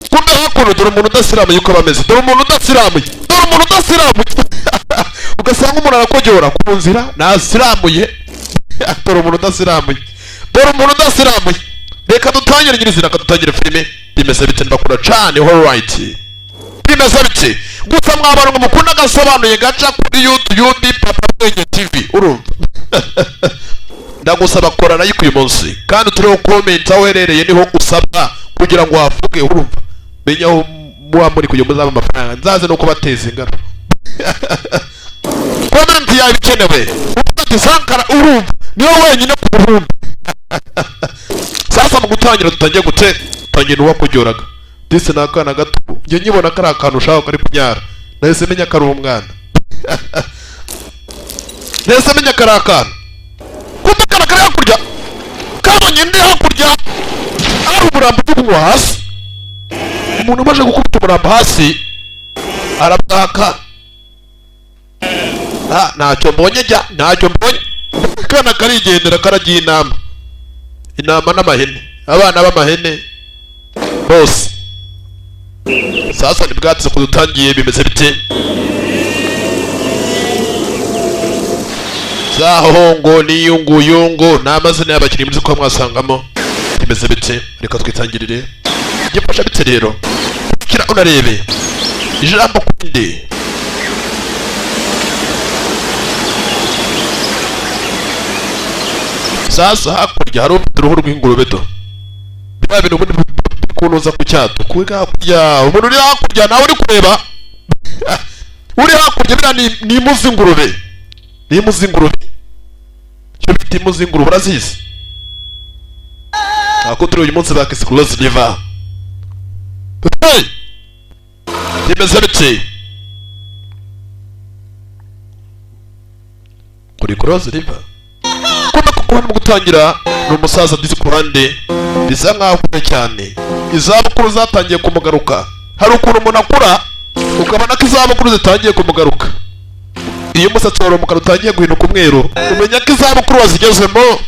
Kumbe hakuno dore umuntu udasiramuye uko bameze, dore umuntu udasiramuye, dore umuntu udasiramuye. Ugasanga umuntu arakojyora ku nzira nasiramuye. Dore umuntu udasiramuye, dore umuntu udasiramuye. Reka dutangire nyirizina, dutangire filime. Bimeze bite? Ndakura cyane. Alright, bimeze bite? Gusa mwabana ngo mukunda gasobanuye gaca kuri YouTube Papa Bwenge TV, urumva? Ndagusaba kora like uyu munsi, kandi turiho comment aho uherereye niho usabwa kugira ngo wavuge, urumva? Menya aho muba muri kugira muzaba amafaranga nzaze no kubateza ingano. Comment yawe ikenewe, ufite Sankara, urumva? Niwe wenyine ku buhumbi. Sasa mu gutangira dutangiye gute? Tangira uwakujyoraga. Disi ni akana gato, njye nkibona kari akantu ushaka kari kunyara, nahise menya ko ari umwana. Nahise menya ko ari akana. Kumbe akana kari hakurya, kabonye ndi hakurya ari umurambo ujugunywa hasi. Umuntu umaze gukubita umurambo hasi arabwaka. Ah, ntacyo mbonye jya, ntacyo mbonye. Akana karigendera karagiye inama, intama n'amahene, abana b'amahene bose. Sasa ni bwatsi kudutangiye bimeze bite? Zahongo n'iyunguyungu ni amazina y'abakinnyi muri ko mwasangamo. Bimeze bite? Reka twitangirire. Gifasha bite rero? Kira unarebe ijambo kundi. Sasa hakurya hari uruhu rw'ingurube do. Bya bintu ubundi kunoza ku cyato. Kuga hakurya umuntu uri hakurya nawe uri kureba. Uri hakurya bira ni impu z'ingurube. Ni impu z'ingurube. Cyo bita impu z'ingurube urazizi? Ako turi uyu munsi bakise Close River. Hey! Bimeze bite? Kuri Close River. Kuba mu gutangira ni umusaza disi ku ruhande bisa nkaho akuze cyane, izabukuru zatangiye kumugaruka. Hari ukuntu umuntu akura ukabona ko izabukuru zitangiye kumugaruka. Iyo umusatsi wawe umukara utangiye guhinduka umweru, umenya ko izabukuru wazigezemo.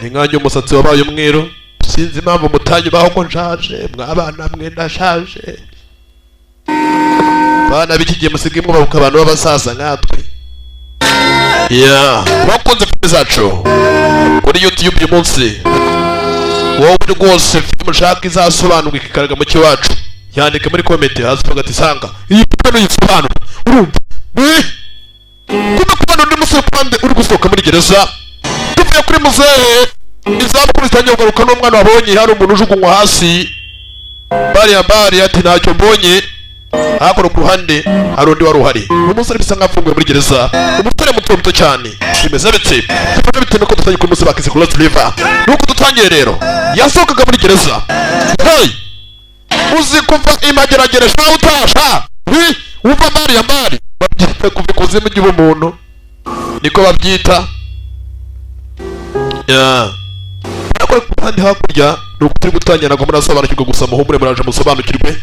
Ni nkanjye umusatsi wabaye umweru, sinzi impamvu mutanyubaho ko nshaje. Mwabana mwe ndashaje. Bana b'iki gihe musigaye mwubahuka abantu b'abasaza nkatwe. Yeah, bakunze filime zacu kuri YouTube uyu munsi. Wowe rwose filime ushaka izasobanurwa ikikaraga mu cyiwacu, yandike muri comment hasi uvuga ati Sanga iyi filime uyisobanura, urumva? Kumbe kubona undi musore kandi uri gusohoka muri gereza. Tuvuye kuri muzehe, izabukuru zitangiye kugaruka n'umwana wabonye hari umuntu ujugunywa hasi. Bariya bari ati ntacyo mbonye. Hakuno ku ruhande hari undi wari uhari, umusore bisa nkaho afunguye muri gereza, umusore muto muto cyane. Bimeze bite? Bifasha bite nuko dutangiye kuri munsi bakise Close River? Nuko dutangiye rero yasohokaga muri gereza. Hey! Uzi kuva imageragere sha utasha uva mbari ya mbari, babyita kuva ikuzimu ry'ubumuntu, niko babyita. Yeah. Ariko ku ruhande hakurya nuko turi gutangira ntabwo murasobanukirwa, gusa muhumure muraje musobanukirwe.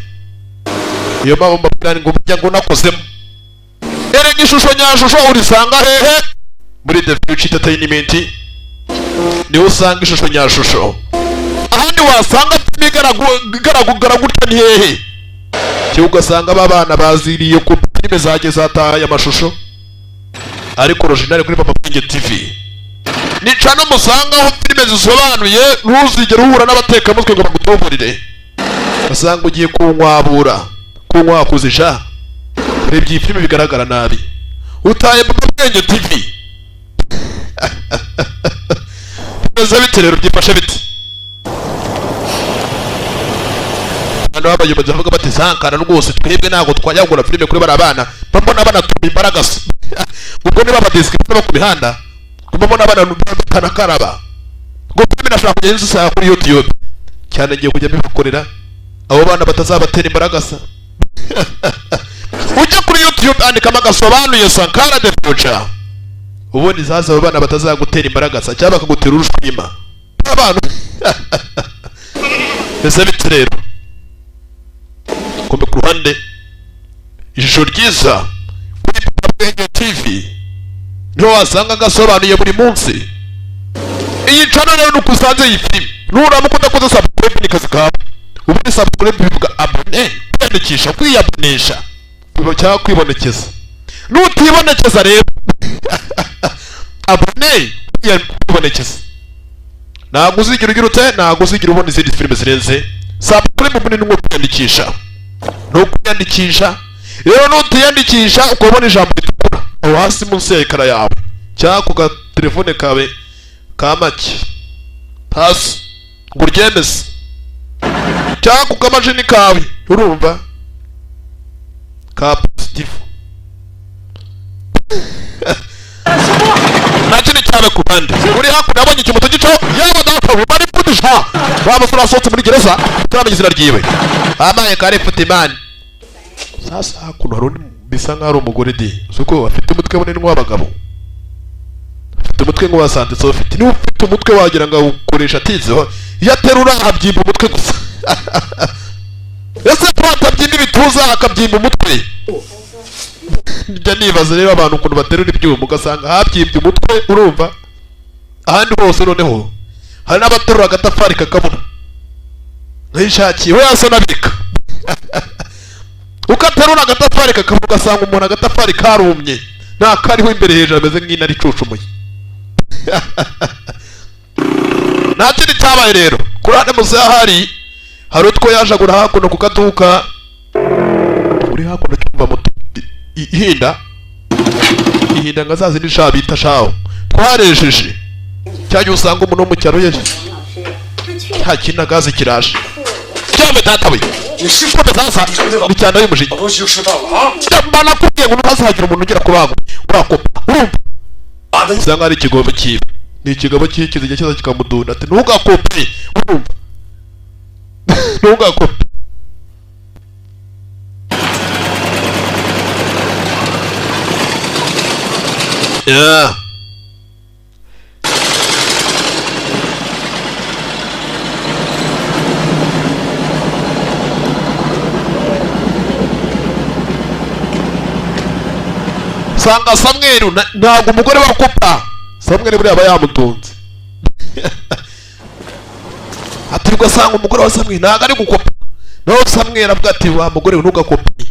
Iyo mpamvu mbabwira ngo mujya ngo nakozemo. Erega ishusho nyashusho urisanga hehe? Muri The Future Entertainment niho usanga ishusho nyashusho. Ahandi wasanga filime igaragara gutya ni hehe? Cyo ugasanga aba bana baziriye ku filime zagiye zataye amashusho, ariko original kuri Papa Bwenge TV nica no musangaho filime zisobanuye. Ntuzigere uhura n'abatekamutwe ngo bagutuburire, basanga ugiye kunkwabura kunkwakuza. Rebye iyi filime bigaragara nabi, utaye Papa Bwenge TV. Bimeze bite rero? Byifashe bite? Abantu b'abayobozi bavuga bati Sankara rwose twebwe ntabwo twajya filime kuri bari abana, mbona abana turi imbaraga se. Ubwo niba abadescription bo ku mihanda, mbona abana batanakaraba. Ngo filime nashaka kugenda nzisanga kuri YouTube cyane, ngiye kujya mbibakorera abo bana batazabatera imbaraga se. Ujya kuri YouTube andikamo agasobanuye Sankara the Future, ubundi zaza abo bana batazagutera imbaraga se cyangwa bakagutera urushwima abantu. Ese bite rero? Kumbe ku ruhande ijisho ryiza kuri Papa Bwenge TV niho wasanga agasobanuye buri munsi. Iyi channel rero nuko usanze iyi filime, nuramuka udakoze subscribe ni kazi kawe. Ubundi Ubundi subscribe bivuga abone, kwiyandikisha, kwiyabonesha cyangwa kwibonekeza. Nutibonekeza rero abone, kwibonekeza, ntabwo uzigira ugira ute, ntabwo uzigira ubona izindi filime zirenze. Subscribe ubundi ni nko kwiyandikisha, ni ukwiyandikisha. Rero nutiyandikisha ukabona ijambo ritukura aho hasi munsi ya ekara yawe cyangwa ku gatelefone kawe ka make hasi ngo uryemeze, cyangwa ku kamashini kawe urumva ka positive. Nta kindi cyabe ku ruhande uri hakuno yabonye ikimoto gicaho yaba data we bari kudusha wa musore asohotse muri gereza turamenya izina ryiwe amaye kare Futimani. Sasa hakuno hari undi bisa nkaho ari umugore di, uzi ko afite umutwe munini nk'uw'abagabo, afite umutwe nk'uwa sante ufite, niba ufite umutwe wagira ngo awukoresha atizeho, iyo aterura abyimba umutwe gusa. Ese ko atabyimba ibituza akabyimba umutwe? Njya nibaza rero abantu ukuntu baterura ibyuma ugasanga habyimbye umutwe, urumva ahandi hose. Noneho hari n'abaterura agatafari kakabura nkishakiye we yasa nabika, ukaterura agatafari kakabura ugasanga umuntu agatafari karumye nta kariho imbere hejuru ameze nk'intare icucumuye. Nta kindi cyabaye rero kuri hano muzehe hari utwo yajagura hakuno ku kaduka uri hakuno cyumva moto ihinda ihinda nka za zindi sha bita shaho twaresheje cyangwa usanga umuntu wo mu cyaro yeje nta kintu gaze kiraje cyangwa data we komeza sasa ni cyane y'umujinya. 好东西就吃到了啊！ Mba nakubwiye ngo ntazagira umuntu ugera ku bago urakopa urumva 把的 usanga ari ikigabo cyiwe, ni ikigabo cyiwe kizajya kiza kikamudunda ati ntugakope urumva ntugakope. Yeah. Sanga Samweli ntabwo umugore wa kopa Samweli buriya aba yamutunze. Ati ugasanga umugore wa Samweli ntabwo ari gukopa, naho Samweli avuga ati wa mugore we ntugakope,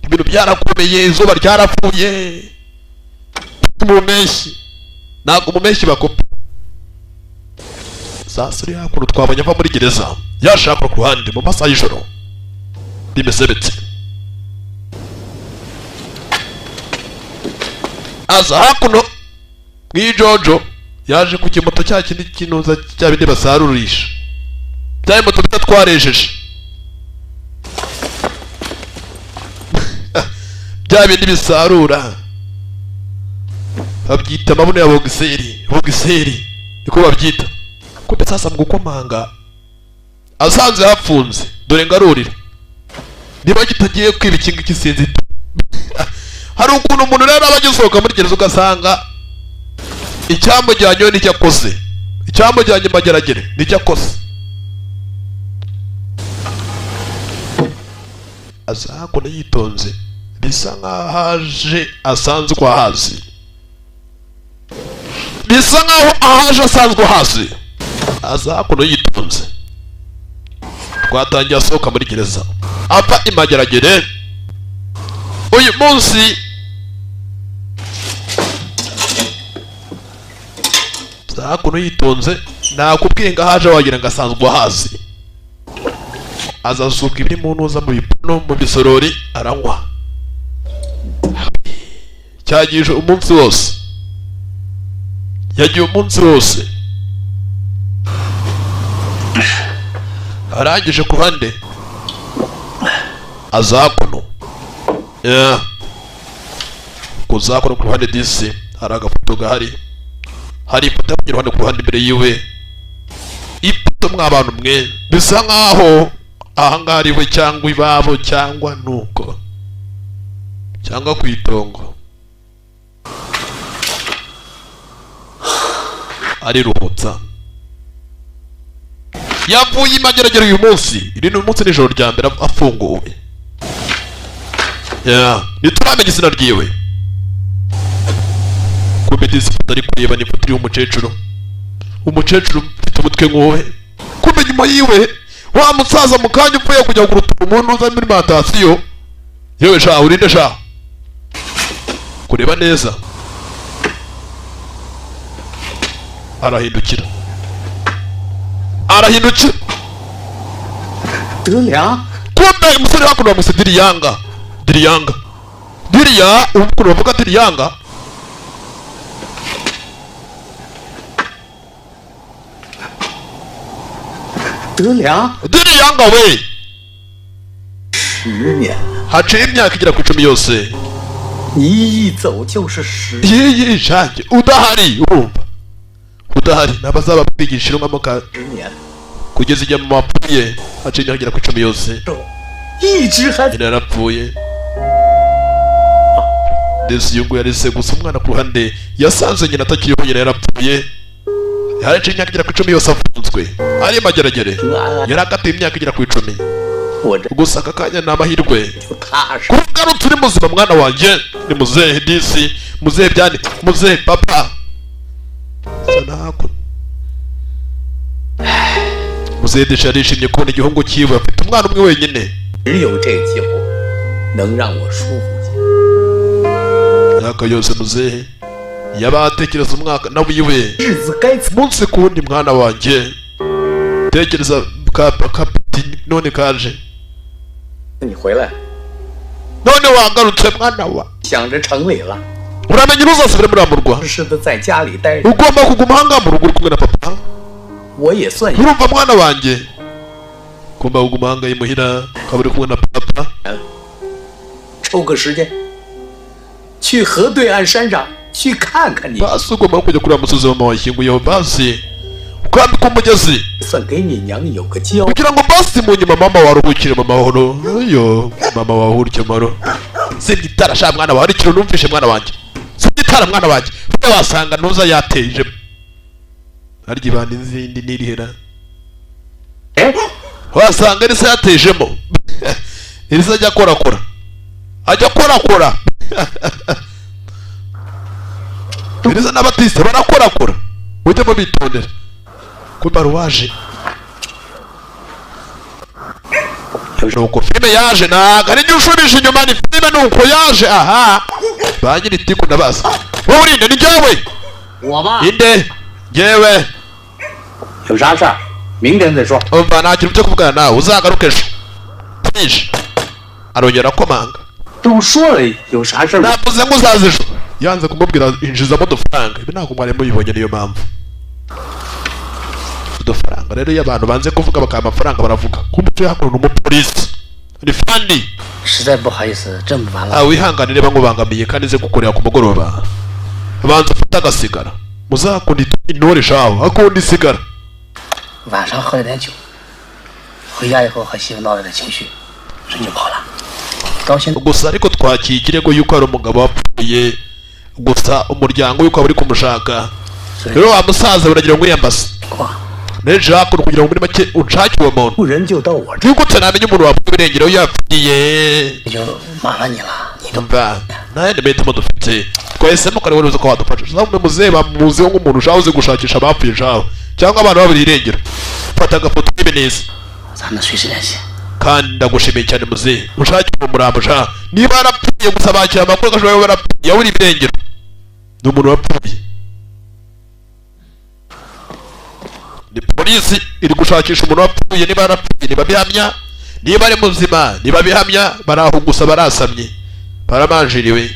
ibintu byarakomeye, izuba ryarapfuye mu mpeshyi, ntabwo mu mpeshyi bakopa. Sasa uri hakuno twabonye ava muri gereza yashaka ku ruhande mu masaha y'ijoro bimeze bite, aza hakuno mw'ijojo yaje ku kimoto cya kindi kinuza cya bindi basarurisha bya moto bita twarejeje bya bindi bisarura babyita amabuno ya bogiseri, bogiseri niko babyita. Kumbe sasa mu gukomanga asanze hafunze, dore ngarurira niba kitagiye kwiba iki ngiki sinzi. Hari ukuntu umuntu rero aba agisohoka muri gereza ugasanga icyamujyanye nicyo akoze, icyamujyanye mageragere nicyo akoze. Aza hakuno yitonze bisa nkaho aje asanzwe ahazi, bisa nkaho ahaje asanzwe ahazi. Aza hakuno yitonze, twatangiye asohoka muri gereza ava imageragere. Uyu munsi hakuno yitonze, nakubwiye ngo ahaje wagira ngo asanzwe ahazi. Azasuka ibiri mu ntuza mu bipuno mu bisorori aranywa, cyagije umunsi wose, yagiye umunsi wose. Arangije ku ruhande aza hakuno kuza hakuno ku ruhande disi hari agafoto gahari, hari ifoto yo iruhande ku ruhande imbere yiwe, ifoto mw'abantu mwe bisa nkaho ahangaha ari we cyangwa ibabo cyangwa nuko cyangwa ku itongo ariruhutsa. Yavuye imageragere uyu munsi, iri ni umunsi nijoro rya mbere afunguwe. Ntituramenya izina ryiwe. Kumbe disi ifoto ari kureba ni ifoto iriho umukecuru, umukecuru ufite umutwe nk'uwe. Kumbe nyuma yiwe Wa musaza mu kanya upfuye kujya kurutura umuntu uza muri matasiyo. Yewe sha, urinde sha kureba neza. Arahindukira, arahindukira. 德良， Kumbe umusore hakuno bamwise Diriyanga, Diriyanga, Diriya. Ukuntu bavuga Diriyanga. 德良， Diriyanga we! 10年， Haciye imyaka igera ku 10 yose. 你一走就是十。 Yiyi shange, udahari, urumva udahari n'abazaba bigisha irungamuka 年， kugeza igihe mama apfuye. Haciye imyaka igera ku 10 yose. 一直还 Nyina yarapfuye ndetse uyu nguyu yareze gusa umwana ku ruhande yasanze nyina atakiriho, nyina yarapfuye. Haciye imyaka igera ku 10 yose afunzwe ari mageragere. 平安安， Yari akatiwe imyaka igera ku 10. 我这 Gusa aka kanya ni amahirwe 就踏实。 kuba ugarutse uri muzima mwana wanjye. Ni muzehe disi, muzehe byane, muzehe papa. Sa nako muzehe disha yarishimye kubona igihungu cyiwe, afite umwana umwe wenyine. 只有这酒，能让我舒服些。 Imyaka yose muzehe yaba atekereza umwaka nawe iwe 日子该怎 umunsi ku wundi. Mwana wanjye, tekereza ka kapiti none kaje. 你回来， None wagarutse mwana wa. 想着城里了， Uramenye ntuzasubire muri wa murwa. 是的，在家里待着， Ugomba kuguma ahangaha mu rugo uri kumwe na papa. 我也算有 Urumva mwana wanjye, ugomba kuguma ahangaha imuhira ukaba uri kumwe na papa. 抽个时间，去河对岸山上去看看你， Basi ugomba kujya kuri wa musozi mama washyinguyeho, basi ukambika umugezi 算给你娘有个交。 kugira ngo basi mu nyuma mama waruhukire mu mahoro. Ayo mama waruhukire mu mahoro. Zimya itara sha mwana wawe, hari ikintu numvishe mwana wanjye. Zimya itara mwana wanjye, ujya wasanga ntuza yateje harya ibanda izindi nirihera. 哎， Wasanga irisa yatejemo, irisa ajya akorakora, ajya akorakora. Irisa n'abatiste barakorakora, mujye mubitondera ko baruwaje. Nuko filime yaje, ntabwo ari ushubije inyuma, ni filime nuko yaje. Aha ba nyiri itiku ndabaza, wowe urinde? Ni njyewe. 我吧， Inde? Njyewe. 有啥事儿，明天再说。 Umva, nta kintu cyo kuvugana nawe, uzagaruke ejo byinshi. Arongera akomanga. 都说了有啥事儿吗？ Navuze ngo uzaza ejo, yanze kumubwira injizamo udufaranga. Ibi ntabwo mwari mubibonye, niyo mpamvu udufaranga rero iyo abantu banze kuvuga bakaha amafaranga baravuga. Kumbe hakuno ni umupolisi, ni fandi. 实在不好意思，这么晚 Ah, 了， wihangane niba nkubangamiye kandi nze kukureba ku mugoroba. Banza ufate agasigara, muzakunda intore shaho akunda isigara. 晚上喝了点酒，回家以后和媳妇闹了点情绪，人就跑了。到现 Gusa ariko twakiye ikirego yuko hari umugabo wapfuye, gusa umuryango yuko bari kumushaka. 所以 Rero wa musaza baragira ngo wiyambaze 况 n'ejo hakuno kugira ngo muri make unshake uwo muntu. 不人就到我这， Yuko utanamenya umuntu wapfuye irengero yapfuye. 就麻烦你了，你都 Umva, nta yandi mahitamo dufite, twahisemo kare wari uzi ko wadufasha. Uzavume muzehe bamuziho nk'umuntu ushaho uzi gushakisha abapfuye shaho cyangwa abantu baburiye irengero. Fata agafoto urebe neza. 咱们随时联系。 Kandi ndagushimiye cyane muzehe, ushake uwo murambo sha niba yarapfuye. Gusa bakira amakuru ko ashobora kuba yarapfuye, yaburiye irengero, ni umuntu wapfuye. Ni polisi iri gushakisha umuntu wapfuye niba yarapfuye, niba bihamya, niba ari muzima, niba bihamya. Baraho gusa barasamye, baramanjiriwe.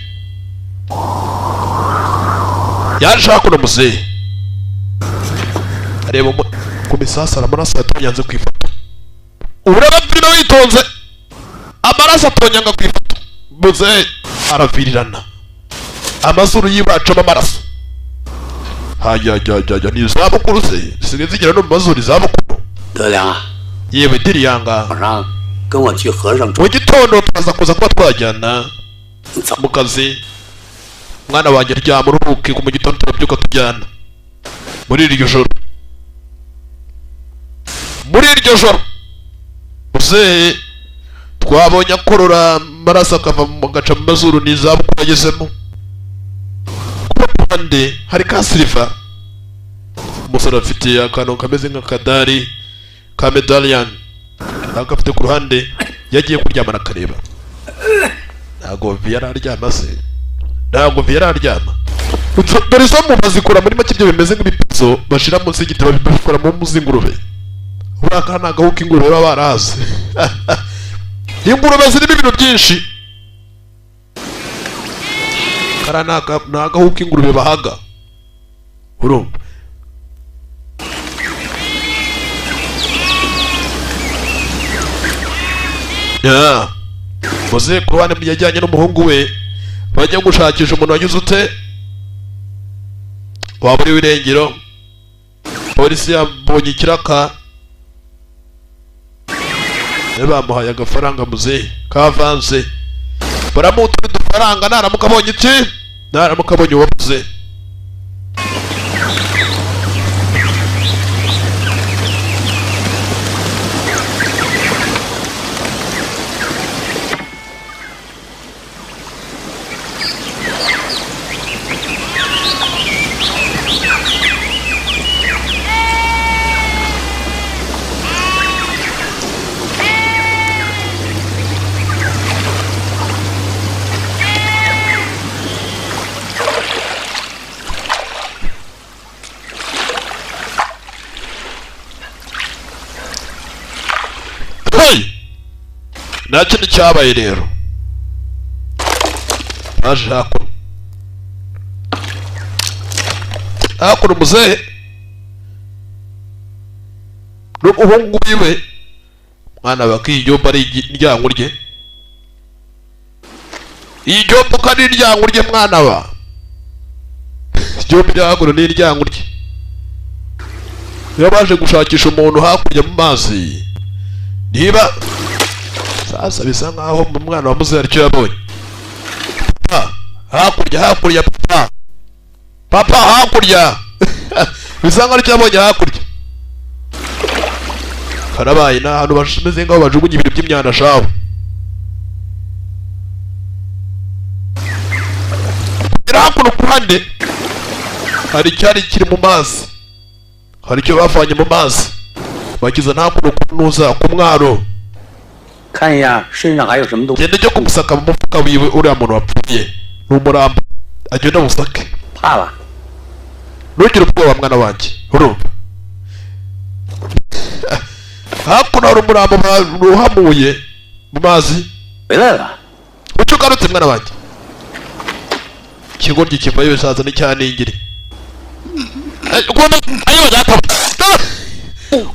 Yaje hakuno muzehe areba ku misasa, amaraso yatonyanze ku ifoto. Ureba filime witonze, amaraso atonyanga ku ifoto. Muzehe aravirirana, amazuru yiwe acamo amaraso. Hajyajyajyajya, ni izabukuru se zisigaye zigera no mu mazuru izabukuru. 德良啊， Yewe Diriyanga. 晚上跟我去和尚 Mu gitondo turaza kuza kuba twajyana 走。 mu kazi. Mwana wanjye, ryama uruhuke, mu gitondo turabyuka tujyana. Muri iryo joro, muri iryo joro muzehe twabonye akorora amaraso akava mu gaca mu mazuru, ni izabukuru agezemo. Ku ruhande hari ka siliva, umusore afite akantu kameze nk'akadari ka medallion. Agafite ku ruhande, yagiye kuryama akareba. Ntabwo yari aryama se, ntabwo yari aryama. Dore izo mu bazikura muri make, ibyo bimeze nk'ibipizo bashira munsi y'igitabo, babikora mu mpu z'ingurube. Buriya aka ni agahu k'ingurube baba barazi. Ingurube zirimo ibintu byinshi. Kariya ni agahu k'ingurube bahaga, urumva. Ya muze ku ruhande yajyanye n'umuhungu we, bajya gushakisha umuntu wagize ute, waba uri w'irengero. Polisi yabonye ikiraka, bamuhaye agafaranga muzehe kavanze, baramuha utundi dufaranga naramuka abonye iki, naramuka abonye uwabuze. Nta kintu cyabaye rero, baje hakuno hakuno muzehe n'umuhungu wiwe, mwana bakiyomba ari iryango rye, ijyombo ko ari iryango rye, mwana wa ijyombo rya hakuno ni iryango rye. Iyo baje gushakisha umuntu hakurya mu mazi, niba sasa bisa nkaho umwana wa muzehe aricyo yabonye. Papa hakurya, hakurya, papa papa hakurya, bisa nkaho aricyo yabonye hakurya. Karabaye ni ahantu bameze nkaho bajugunya ibintu by'imyanda shaho. Kugera hakuno ku ruhande hari icyari kiri mu mazi, hari icyo bavanye mu mazi bakiza nta hakuno kunuza ku mwaro. 看一下身上还有什么东西。 Genda ujye kumusaka mu mufuka wiwe, uriya muntu wapfuye ni umurambo, agenda amusake. 怕了？ Ntugire ubwoba mwana wanjye, urumva. Hakuno hari umurambo uhamuye mu mazi. 回来了。 Uca ugarutse mwana wanjye. Ikigoryi kivayo bisaza n'icyaningiri.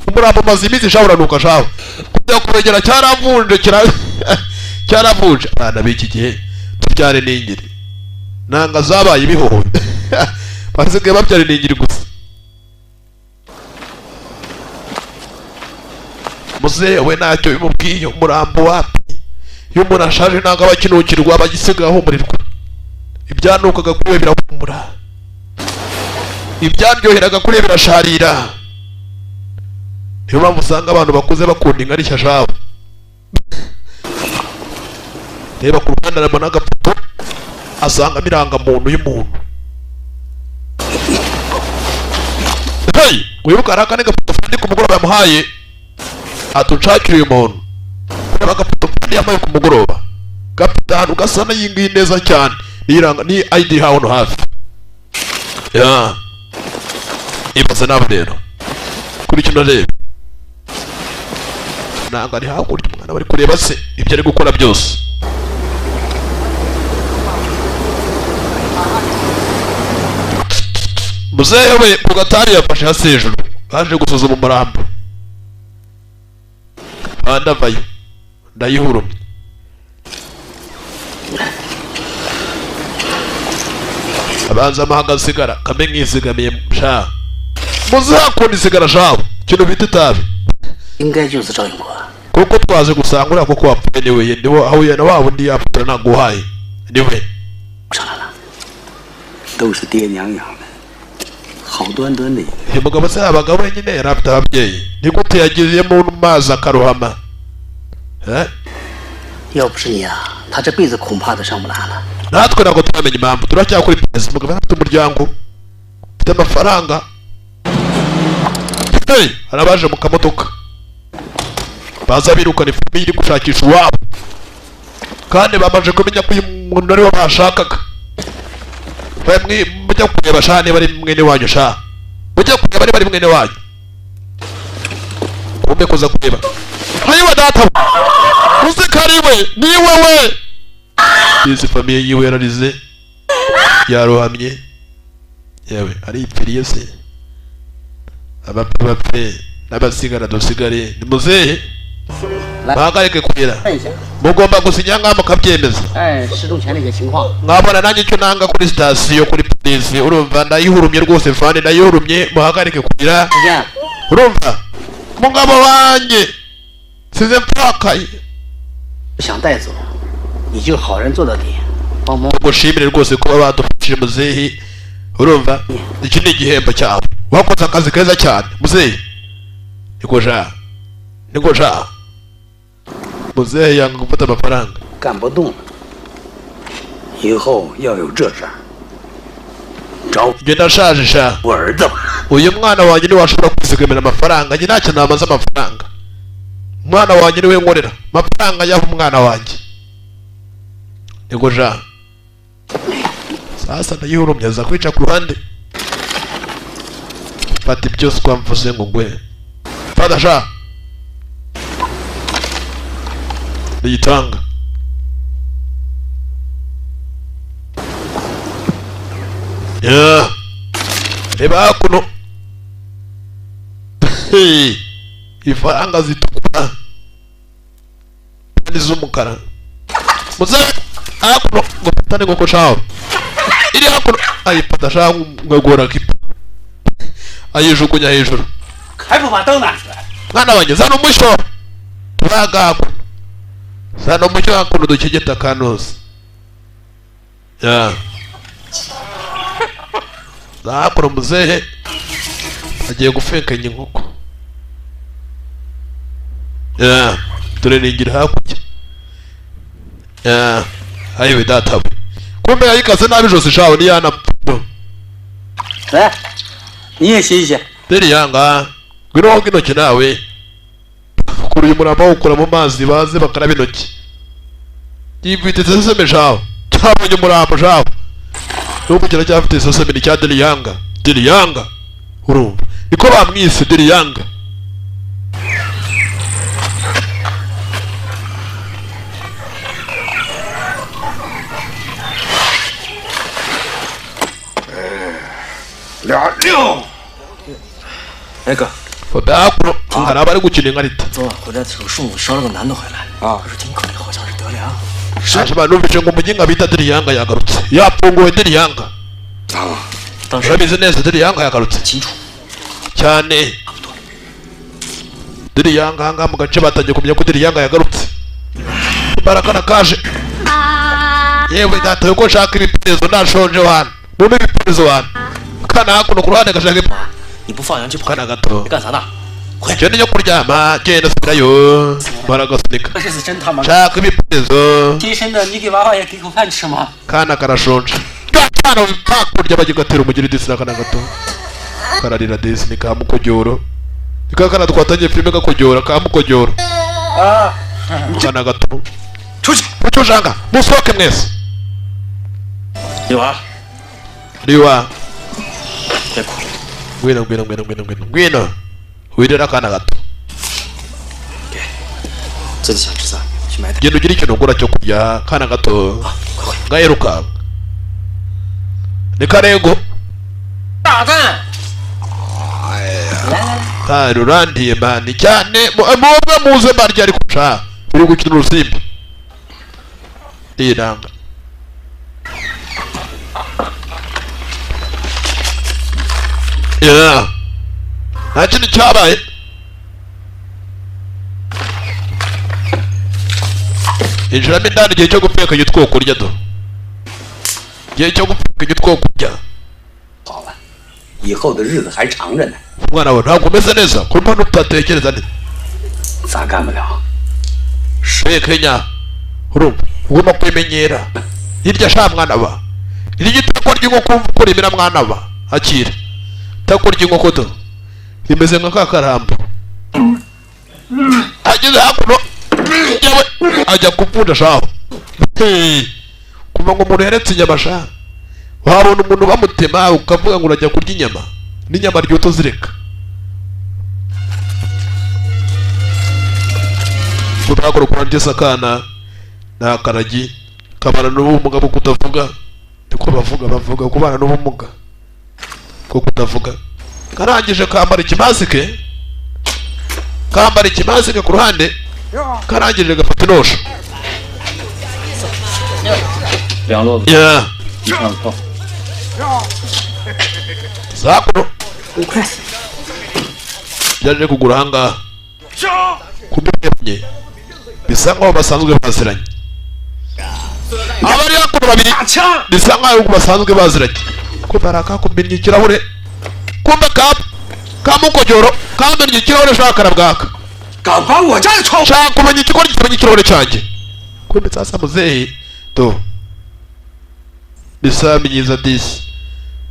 Umurambo umaze iminsi shaho uranuka shaho, kujya kubegera cyaravunje, cyaravunje. Abana b'iki gihe tubyare n'ingiri, nanga zabaye ibihoho, basigaye babyara iningiri gusa. Muzehe we ntacyo bimubwiye, umurambo wapi. Iyo umuntu ashaje ntabwo aba akinukirwa, aba agisigaye ahumurirwa. Ibyanukaga kuri we birahumura, ibyaryoheraga kuri we birasharira. Niyo mpamvu usanga abantu bakuze bakunda inkarishya shaho. Reba ku ruhande arabona agafoto, asangamo irangamuntu y'umuntu. Hey, wibuka hari akandi gafoto Fandi ku mugoroba yamuhaye, atunshakira uyu muntu. Kureba agafoto Fandi yambaye ku mugoroba, gafite ahantu gasa n'iyi ngiyi neza cyane, ni ID hano hafi. Ya, ibaze nawe rero kuri kino reba, ntabwo ari hakurya umwana bari kureba se ibyo ari gukora byose. Muzehe we ku gatari yafashe hasi hejuru, baje gusuzuma umurambo. Ndavayo ndayihurumye. Abanza amahaga asigara kame nkizigamiye sha. Muzehe akunda isigara shaho, ikintu bita itabi. 应该就是赵永国。 Kuko twaje gusanga uriya koko wapfuye niwe, niwe ahuye na wa wundi yapfuye naguhaye niwe. 上来了， 都是爹娘养的，好端端的一个。 Uyu mugabo se yabaga wenyine, yari afite ababyeyi, ni gute yagiye mu mazi akarohama? Eh? 要不是你啊，他这辈子恐怕都上不来了。 Natwe ntabwo turamenya impamvu, turacyakora iperereza. Umugabo afite umuryango, afite amafaranga. Hey, hari abaje mu kamodoka. Baza birukana ifamiye iri gushakisha uwabo. Kandi bamaze kumenya ko uyu muntu ari we bashakaga. Bamwe mujya kureba sha niba ari mwene wanyu sha. Mujya kureba niba ari mwene wanyu. Kumbe kuza kureba. Hayiwa data. Uzikariwe ni wewe. Izi famiye yiwe yararize. Yarohamye. Yewe aripfiriye se. Abapfa bapfe n'abasigara dusigare ni muzehe. Bahagarike kurira. Mugomba gusinya ngaho mukabyemeza. Mwabona nanjye icyo nanga kuri sitasiyo kuri polisi urumva ndayihurumye rwose fani ndayihurumye muhagarike kurira. Urumva mugabo wanjye size mpfakaye. Gushimire rwose kuba badufashije muzehe. Urumva iki ni igihembo cyawe. Wakoze akazi keza cyane muzehe. Niko ja. Niko ja. Muzehe yanga gufata amafaranga. Njye ndashaje sha. Uyu mwana wanjye niwashobora kwizigamira amafaranga njye ntacyo namaze amafaranga. Umwana wanjye niwe nkorera amafaranga yaho umwana wanjye. Niko ja. Sasa ndayihurumye aza kwica ku ruhande. Fata ibyo twamvuze ngo ngwe. Fata sha. Ndayitanga. Yeah. Reba kuno. Ifaranga zitukura. Kandi z'umukara. Muze akuno ngo patane ngoko shawo. Iri hakuno ayipata shawo ngagora kipa. Ayijugunya hejuru. Mwana wanjye zana umushyo. Turaga hakuno. Zana umushyo hakuno dukegeta kanuzi. Yeah. Hakuno muzehe agiye gufekanya inkoko. Yeah, dore ningira hakurya. Yeah, ayiwe data. Kumbe yayikaze nabi jose shawo ni yana. Eh. Niye shije. Deri yanga. Ngwino intoki nawe. Kuri uyu muramba ukura mu mazi baze bakaraba intoki. Yibwite seseme shawo. Cyabonye umurambo shawo. Nuko kiracyafite seseme ni cya Deri yanga. Deri yanga. Urumva. Niko bamwise Deri yanga. Hari abari gukina inkarita. Numvise ngo umuginga bita Deri yanga yagarutse. Yafunguwe Deri yanga. Urabizi neza Deri yanga yagarutse. Cyane. Deri yanga ahangaha mu gace batangiye kumenya ko Deri yanga yagarutse. Barakana kaje. Yewe data yuko nshaka ibipezo ndashonje wana. Mumpe ibipezo wana. Kana hakuno ku ruhande gashaka kana gato. Genda njya kuryama genda subirayo. Baragasunika. Nshaka ibipezo. Kana karashonje. Kana hakurya bagigatera umugeri disi na kana gato. Kararira disi ni kamukojoro. Nika kana twatangiye filime gakojora kamukojoro. Kana gato. Tushanga musoke mwese. Liwa. Ngwino ngwino ngwino ngwino ngwino ngwino. Wirera kana gato. Genda ugire ikintu ugura cyo kurya kana gato. Ngayiruka. Ni karego. Rurandiye mani cyane mubwe muze barya ariko sha uri gukina urusimbi. Iranga. Yeah. Nta kintu cyabaye. Injiramo indani igihe cyo gupeka igitwo kurya do. Igihe cyo gupeka igitwo kurya. Umwana wawe ntabwo umeze neza kuko mbona utatekereza neza. Kenya urumva ugomba kwimenyera. Hirya sha mwana ba. Iri gitako ry'inkoko uko rimera mwana ba. Akira. Tako ry'inkoko do. Rimeze nka kakarambo. Ageze hakuno yewe ajya kuvunja shaho. Kuva ngo umuntu yaretse inyama sha, wabona umuntu bamutema ukavuga ngo urajya kurya inyama, n'inyama ryoto zireka. Kutakora kurandye sakana na karagi kabana n'ubumuga bwo kutavuga, niko bavuga kubana n'ubumuga bwo kutavuga. Karangije kambara ikimasike, kambara ikimasike ku ruhande, karangije gafata inosho. Yeah. Zakuro yaje kugura ahangaha kumbe bisa nkaho basanzwe baziranye. Abari hakuno babiri bisa nkaho basanzwe baziranye. Ko baraka kumenya ikirahure, kumbe kamukojoro kamenya ikirahure shaka bwaka. Shaka kumenya ikikora kimenya ikirahure cyanjye. Kumbe sasa muzehe to bisa myiza disi,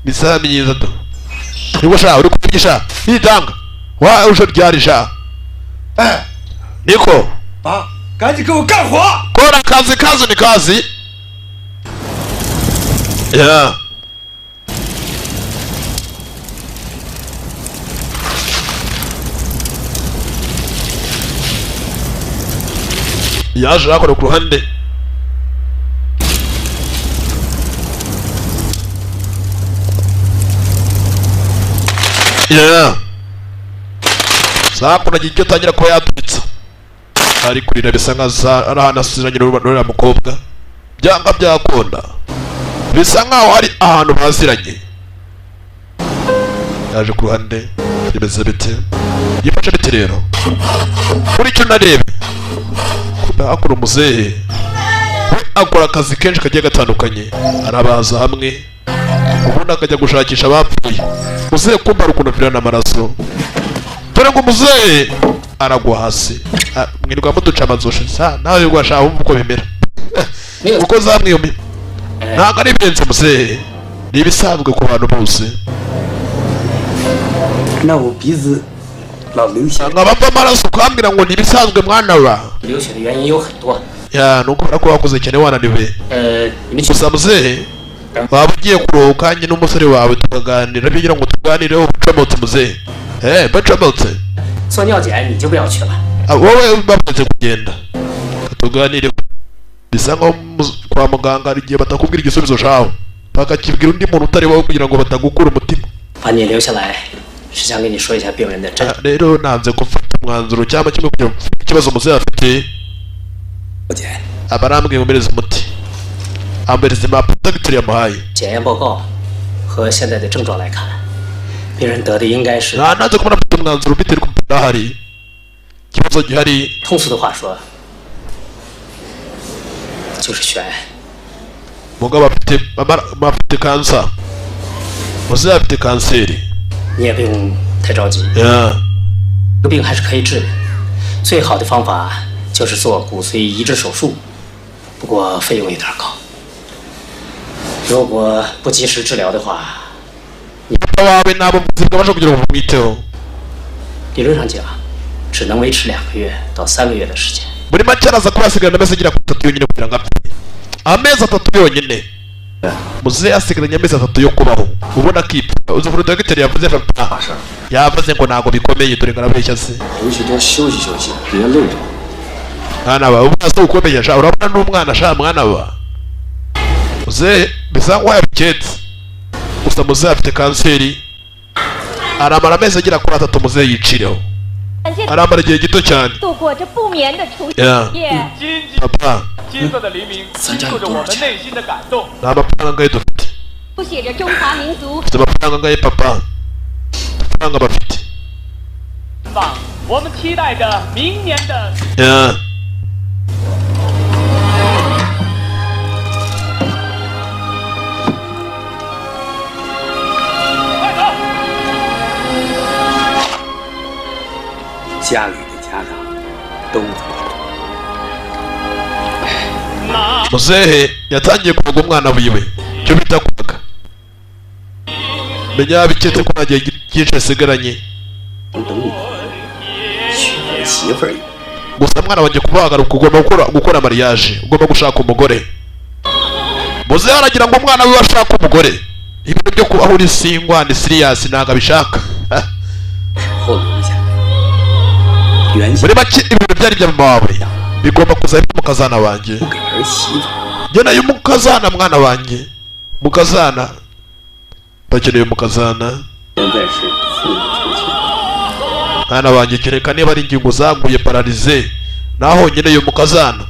bisa myiza to. Niba sha uri kuvugisha nitanga wa uje ryari sha. Niko ba kazi ko kanho kora kazi kazi ni kazi. Yeah. Yaje akora ku ruhande. Yeah. Sakuna icyo tangira kuba yaturitsa. Ari kurira bisa nkaza ari ahantu asizanye n'uriya mukobwa. Byanga byakunda. Bisa nkaho ari ahantu baziranye. Yaje ku ruhande bimeze bite? Yifashe bite rero? Kuri cyo narebe. Kuba akora umuzehe. Akora akazi kenshi kagiye gatandukanye. Arabaza hamwe. Ubundi akajya gushakisha abapfuye. Muzehe kumba rukundo virana amaraso. Dore ngo muzehe aragwa hasi. Mwirwa muduca amazosha sa nawe rwashaka umva uko bimera. Uko zamwiyumi. Ntabwo ari birenze muzehe. Ni ibisanzwe ku bantu bose. Na wo bizi la liushe. Ngabava amaraso ukambwira ngo ni ibisanzwe mwana wa. 流血的原因有很多。 Ya nuko barako wakoze cyane wananiwe. Gusa muzehe waba ugiye kuruhuka njye n'umusore wawe tukaganira bigira ngo tuganireho ucomotse muzehe. Bacomotse. 做尿检你就不要去了。 Wowe bamaze kugenda tuganire bisa nkaho kwa muganga hari igihe batakubwira igisubizo cyawe bakakibwira undi muntu utari wowe kugira ngo batagukura umutima. 把你留下来是想跟你说一下病人的真。 Rero nanze gufata umwanzuro cyangwa kimwe kugira ngo ikibazo muzehe afite. Abarambwiye mumereze umuti. Ambereze impapuro dogiteri yamuhaye. 检验报告和现在的症状来看，病人得的应该是。 Nanze kubona afite umwanzuro biterwa n'ahari. Ikibazo gihari. 通俗的话说，就是血癌。 Mugabo afite kansa. Muzehe afite kanseri. 你也不用太着急。这个病还是可以治的，最好的方法就是做骨髓移植手术，不过费用有点高。如果不及时治疗的话，理论上讲，只能维持2个月到3个月的时间。 Muri make araza kuba asigarana amezi agera kuri 3 yonyine kugira ngo apfe. Amezi 3 yonyine. Muzehe asigaranye amezi 3 yo kubaho. Ubona akipfa. Uzi ukuntu dogiteri yavuze papa. Yavuze ngo ntago bikomeye dore ngarabeshya se. 回去多休息休息，别累着。 Mwana wa ubona se ukomeye sha urabona n'umwana sha mwana wa. Muzehe bisa nkaho yabiketse. Gusa muzehe afite kanseri. Aramara amezi agera kuri 3 muzehe yicireho. Aramara igihe gito cyane. 度过这不眠的除夕夜。 Papa. 金色的黎明倾诉着我们内心的感动。 Nta mafaranga angahe dufite? 书写着中华民族。 Dufite amafaranga angahe papa? Amafaranga bafite. 我们期待着明年的。快走！ 家里的家长都在。 Muzehe yatangiye kuvuga umwana wiwe cyo bita kuvuga. Menya biketse ko nta gihe cyinshi asigaranye. 等你娶了媳妇儿， Gusa mwana wanjye kubagaruka ugomba gukora mariage, ugomba gushaka umugore. Muze aragira ngo umwana we ashaka umugore. Ibintu byo kubaho uri singwa ni serious ntago abishaka. Muri make ibintu byari bya mama wawe bigomba kuza mukazana wanjye. Njye nayo mukazana mwana wanjye. Mukazana bakeneye mukazana. Mwana wanjye kereka niba ari ingingo zaguye paralize naho nyine yo mukazana.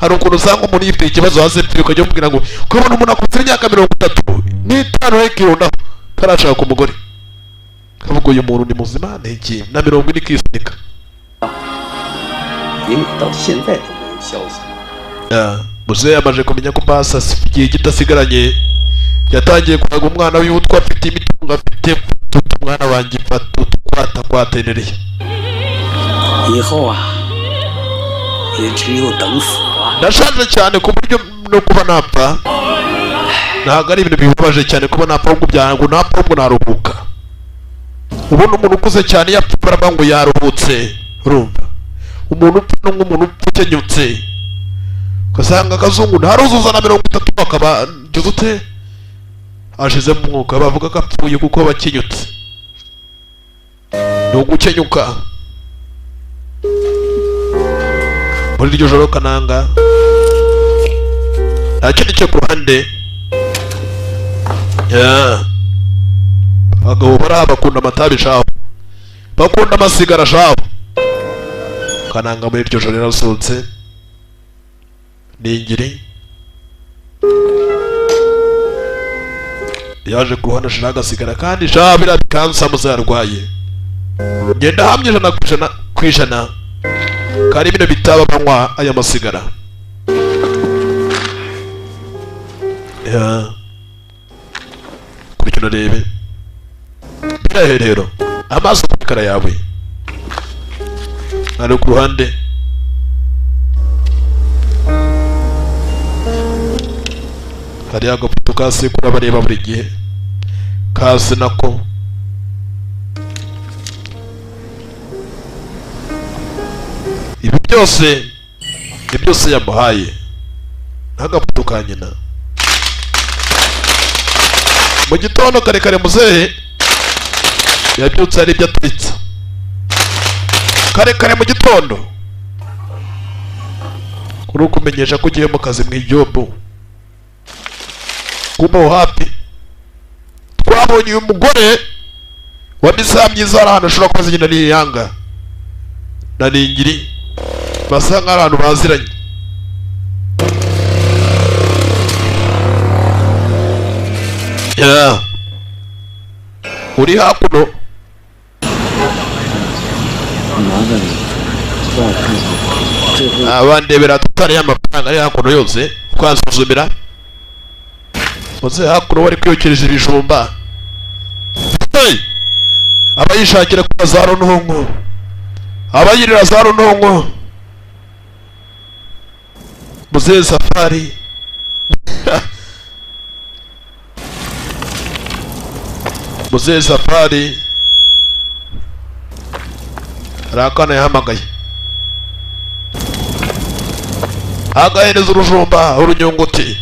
Hari ukuntu usanga umuntu yifite ikibazo hasi ukajya umubwira ngo kubona umuntu akutse imyaka 35 yekirunda tarashaka umugore. Kavuga uyu muntu ni muzima n'iki na 40 kisunika. Muzehe yamaze kumenya ko basa igihe kitasigaranye yatangiye kuraga umwana w'utwa afite imitungo afite umwana wanjye fata kwaterereye. Ndashaje cyane ku buryo no kuba napfa ntabwo ari ibintu bibabaje cyane kuba napfa ahubwo byangu napfa ahubwo naruhuka. Ubona umuntu ukuze cyane yapfa baravuga ngo yaruhutse, urumva umuntu upfa n'umuntu upfa ukenyutse ugasanga akazungu ntaruzuza na 30 akaba ute ashize mu mwuka bavuga ko apfuye kuko bakenyutse. Ni ugukenyuka. Muri iryo joro Kananga nta kindi cyo ku ruhande. Abagabo bari bakunda amatabi shaho, bakunda amasigara shaho. Kananga muri iryo joro yarasohotse n'ingiri yaje ku ruhande ashira agasigara kandi shaho biriya bikansa muzarwaye. Ngenda hamye 100 ku ijana kari bino bitaba banywa aya masigara. Kurikira rebe biraherero amaso kara yawe ari ku ruhande. Hari agafoto kasi kurabareba buri gihe kasi nako ibi byose ni byose yamuhaye n'agafoto ka nyina. Mu gitondo kare kare muzehe yabyutse ari ibyo atwitse kare kare mu gitondo kuri ukumenyesha ko ugiye mu kazi mu ijobu kuba happy. Twabonye uyu mugore wa misa myiza ari ahantu ashobora kuba azigenda n'iyanga na Ningiri basa nk'abantu baziranye. Uri hakuno abandebera tutari y'amafaranga ari hakuno yose ukansuzumira. Muze hakuno bari kwiyokereje ibijumba. Abayishakira kuba za runonko, abayirira za runonko. Muze safari Muze safari rakana yahamagaye agahereza urujumba urunyunguti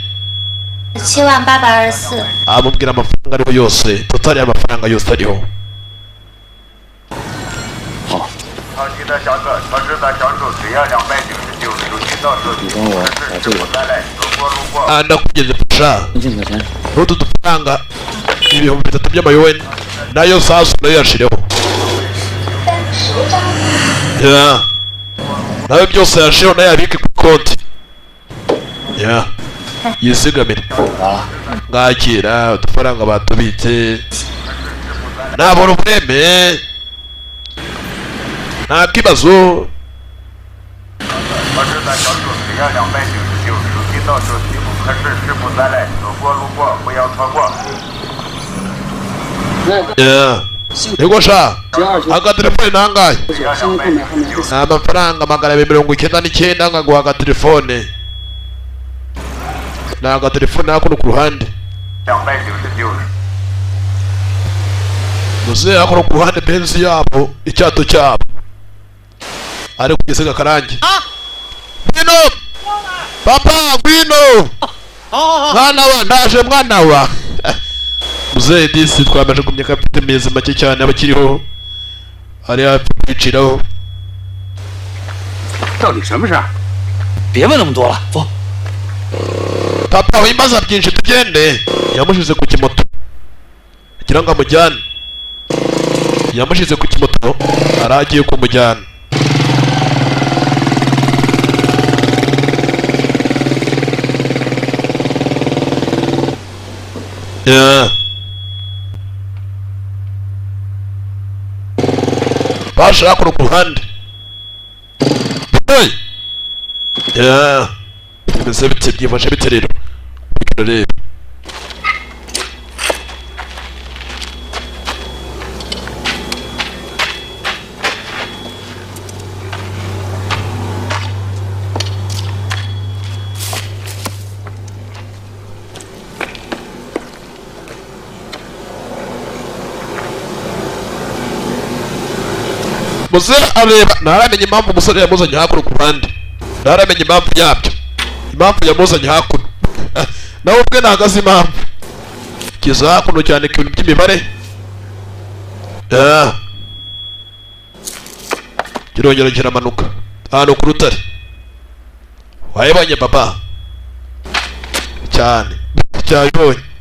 70824. Amubwira amafaranga ariho yose, totali y'amafaranga yose ariho. Ndakugeze fasha n'utu dufaranga 3000 by'amayuweni nayo sasu nayo yashireho. Nawe byose yashireho nayo yabike ku konti yizigamire. Ngakira udufaranga batubitse nabona ubureme nta kibazo. Yego sha agatelefone nangahe? Amafaranga 299 nkaguha agatelefone. Ni agatelefone hakuno ku ruhande. Muze hakuno ku ruhande benzi yabo icyato cyabo. Ari kugisiga karangi. Ngwino papa, ngwino mwana wa, ndaje mwana wa. Muzehe disi twamaje kumenya ko afite amezi make cyane abakiriho, ari hafi kwiciraho. 到底什么事儿？别问那么多了，走。 Papa wimbaza byinshi, tugende. Yamushize ku kimoto kugira ngo amujyane. Yamushize ku kimoto aragiye kumujyana. Yeah. Bashaka ku ruhande. Hey! Yeah. Bimeze bite, byifashe bite rero? Reba. Muzehe areba, ntaramenya impamvu umusore yamuzanye hakuno ku ruhande. Ntaramenya impamvu yabyo. Impamvu yamuzanye hakuno. Nawe ubwe ntabwo azi impamvu. Kiza hakuno cyane ku bintu by'imibare. Kirongera kiramanuka. Ahantu ku rutare. Wayibonye papa? Cyane. Cyabibonye.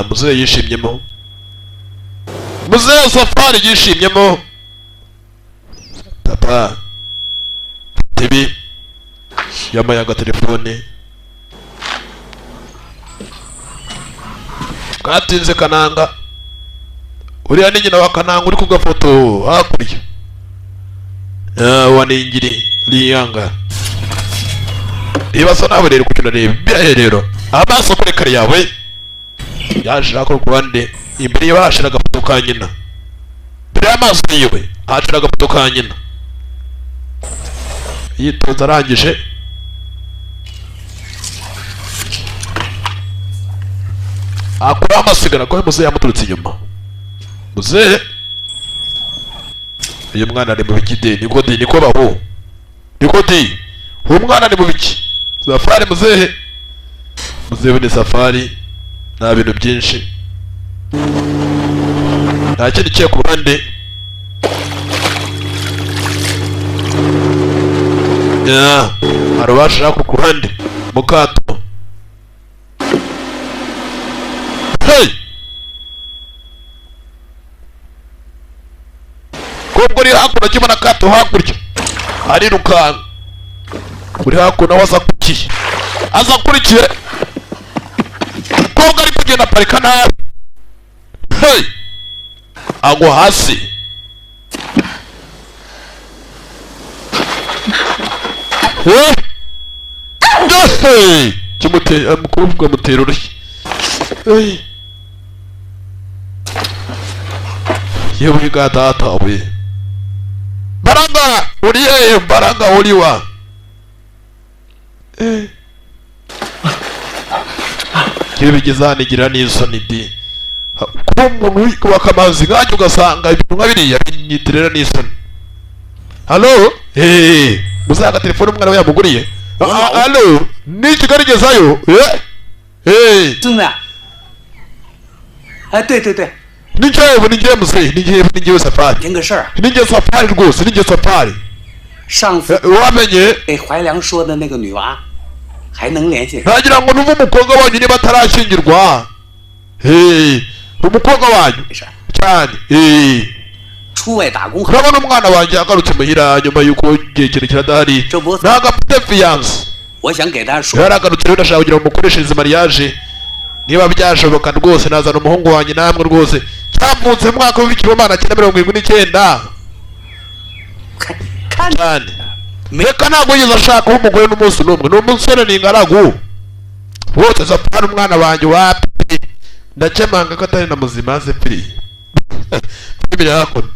Muzehe yishimyemo. Muzehe Safari yishimyemo. Papa tibi yamaye agatelefone. Bwatinze Kananga. Uriya ni nyina wa Kananga uri ku gafoto hakurya. Wa ningiri liyanga. Ibasa nawe rero kucyo reba birahe rero. Amaso kuri kare yawe. Yaje akora ku bande imbere yabashira agafoto ka nyina. Mbere y'amaso yiwe ahashira agafoto ka nyina. Yitonze arangije. Akora amasigara ko muzehe yamuturutse inyuma. Muzehe uyu mwana ari mu biki de? Niko de, niko baho. Niko de. Uyu mwana ari mu biki? Safari muzehe. Muzehe ni Safari. Nta bintu byinshi. Nta kindi kiye ku ruhande. Arabasha ku ruhande. Mukato. Hey! Kobwo uri hakuno kibona kato hakurya. Arirukanka. Uri hakuno waza kuki? Aza kurikiye. Kobwa ari kugenda parika nabi. Hey! Agwa hasi. Hey! Hey! Kimuteye umukobwa mutera urushyi. Hey! Yewe ga data we. Baranga uri hehe? Baranga uri wa? Eh. Kibigeza nigira n'isoni di. Kuba umuntu w'akamazi nkajya ugasanga ibintu nka biriya binyitirira n'isoni. Hallo? Eh, muzaga telefone umwana we yamuguriye. Hallo, ni Kigali gezayo? Eh? Eh. 孙子。哎，对对对。 Ni njyewe, ni njyewe muzehe, ni njyewe, ni njyewe Safari. 听个事儿。 Ni njyewe Safari rwose, ni njyewe Safari. 上次 wamenye 给怀良说的那个女娃，还能联系上？ Nagira ngo numve umukobwa wanyu niba atarashyingirwa. Hey, umukobwa wanyu cyane. Eh. 出外打工。 Urabona umwana wanjye yagarutse muhira nyuma y'uko igihe kirekire adahari. Ntabwo afite fiance. 我想给他说。 Yaragarutse rero ndashaka kugira ngo mukoreshereze mariage. Niba byashoboka rwose nazana umuhungu wanjye namwe rwose. Cyavutse mu mwaka w'1979. Cyane. Reka ntabwo yigeze ashaka umugore n'umunsi n'umwe. Ni umusore ni ingaragu. Bose Safari umwana wanjye wapi? Ndakemanga ko atari na muzima se piri. Bibiri hakuno.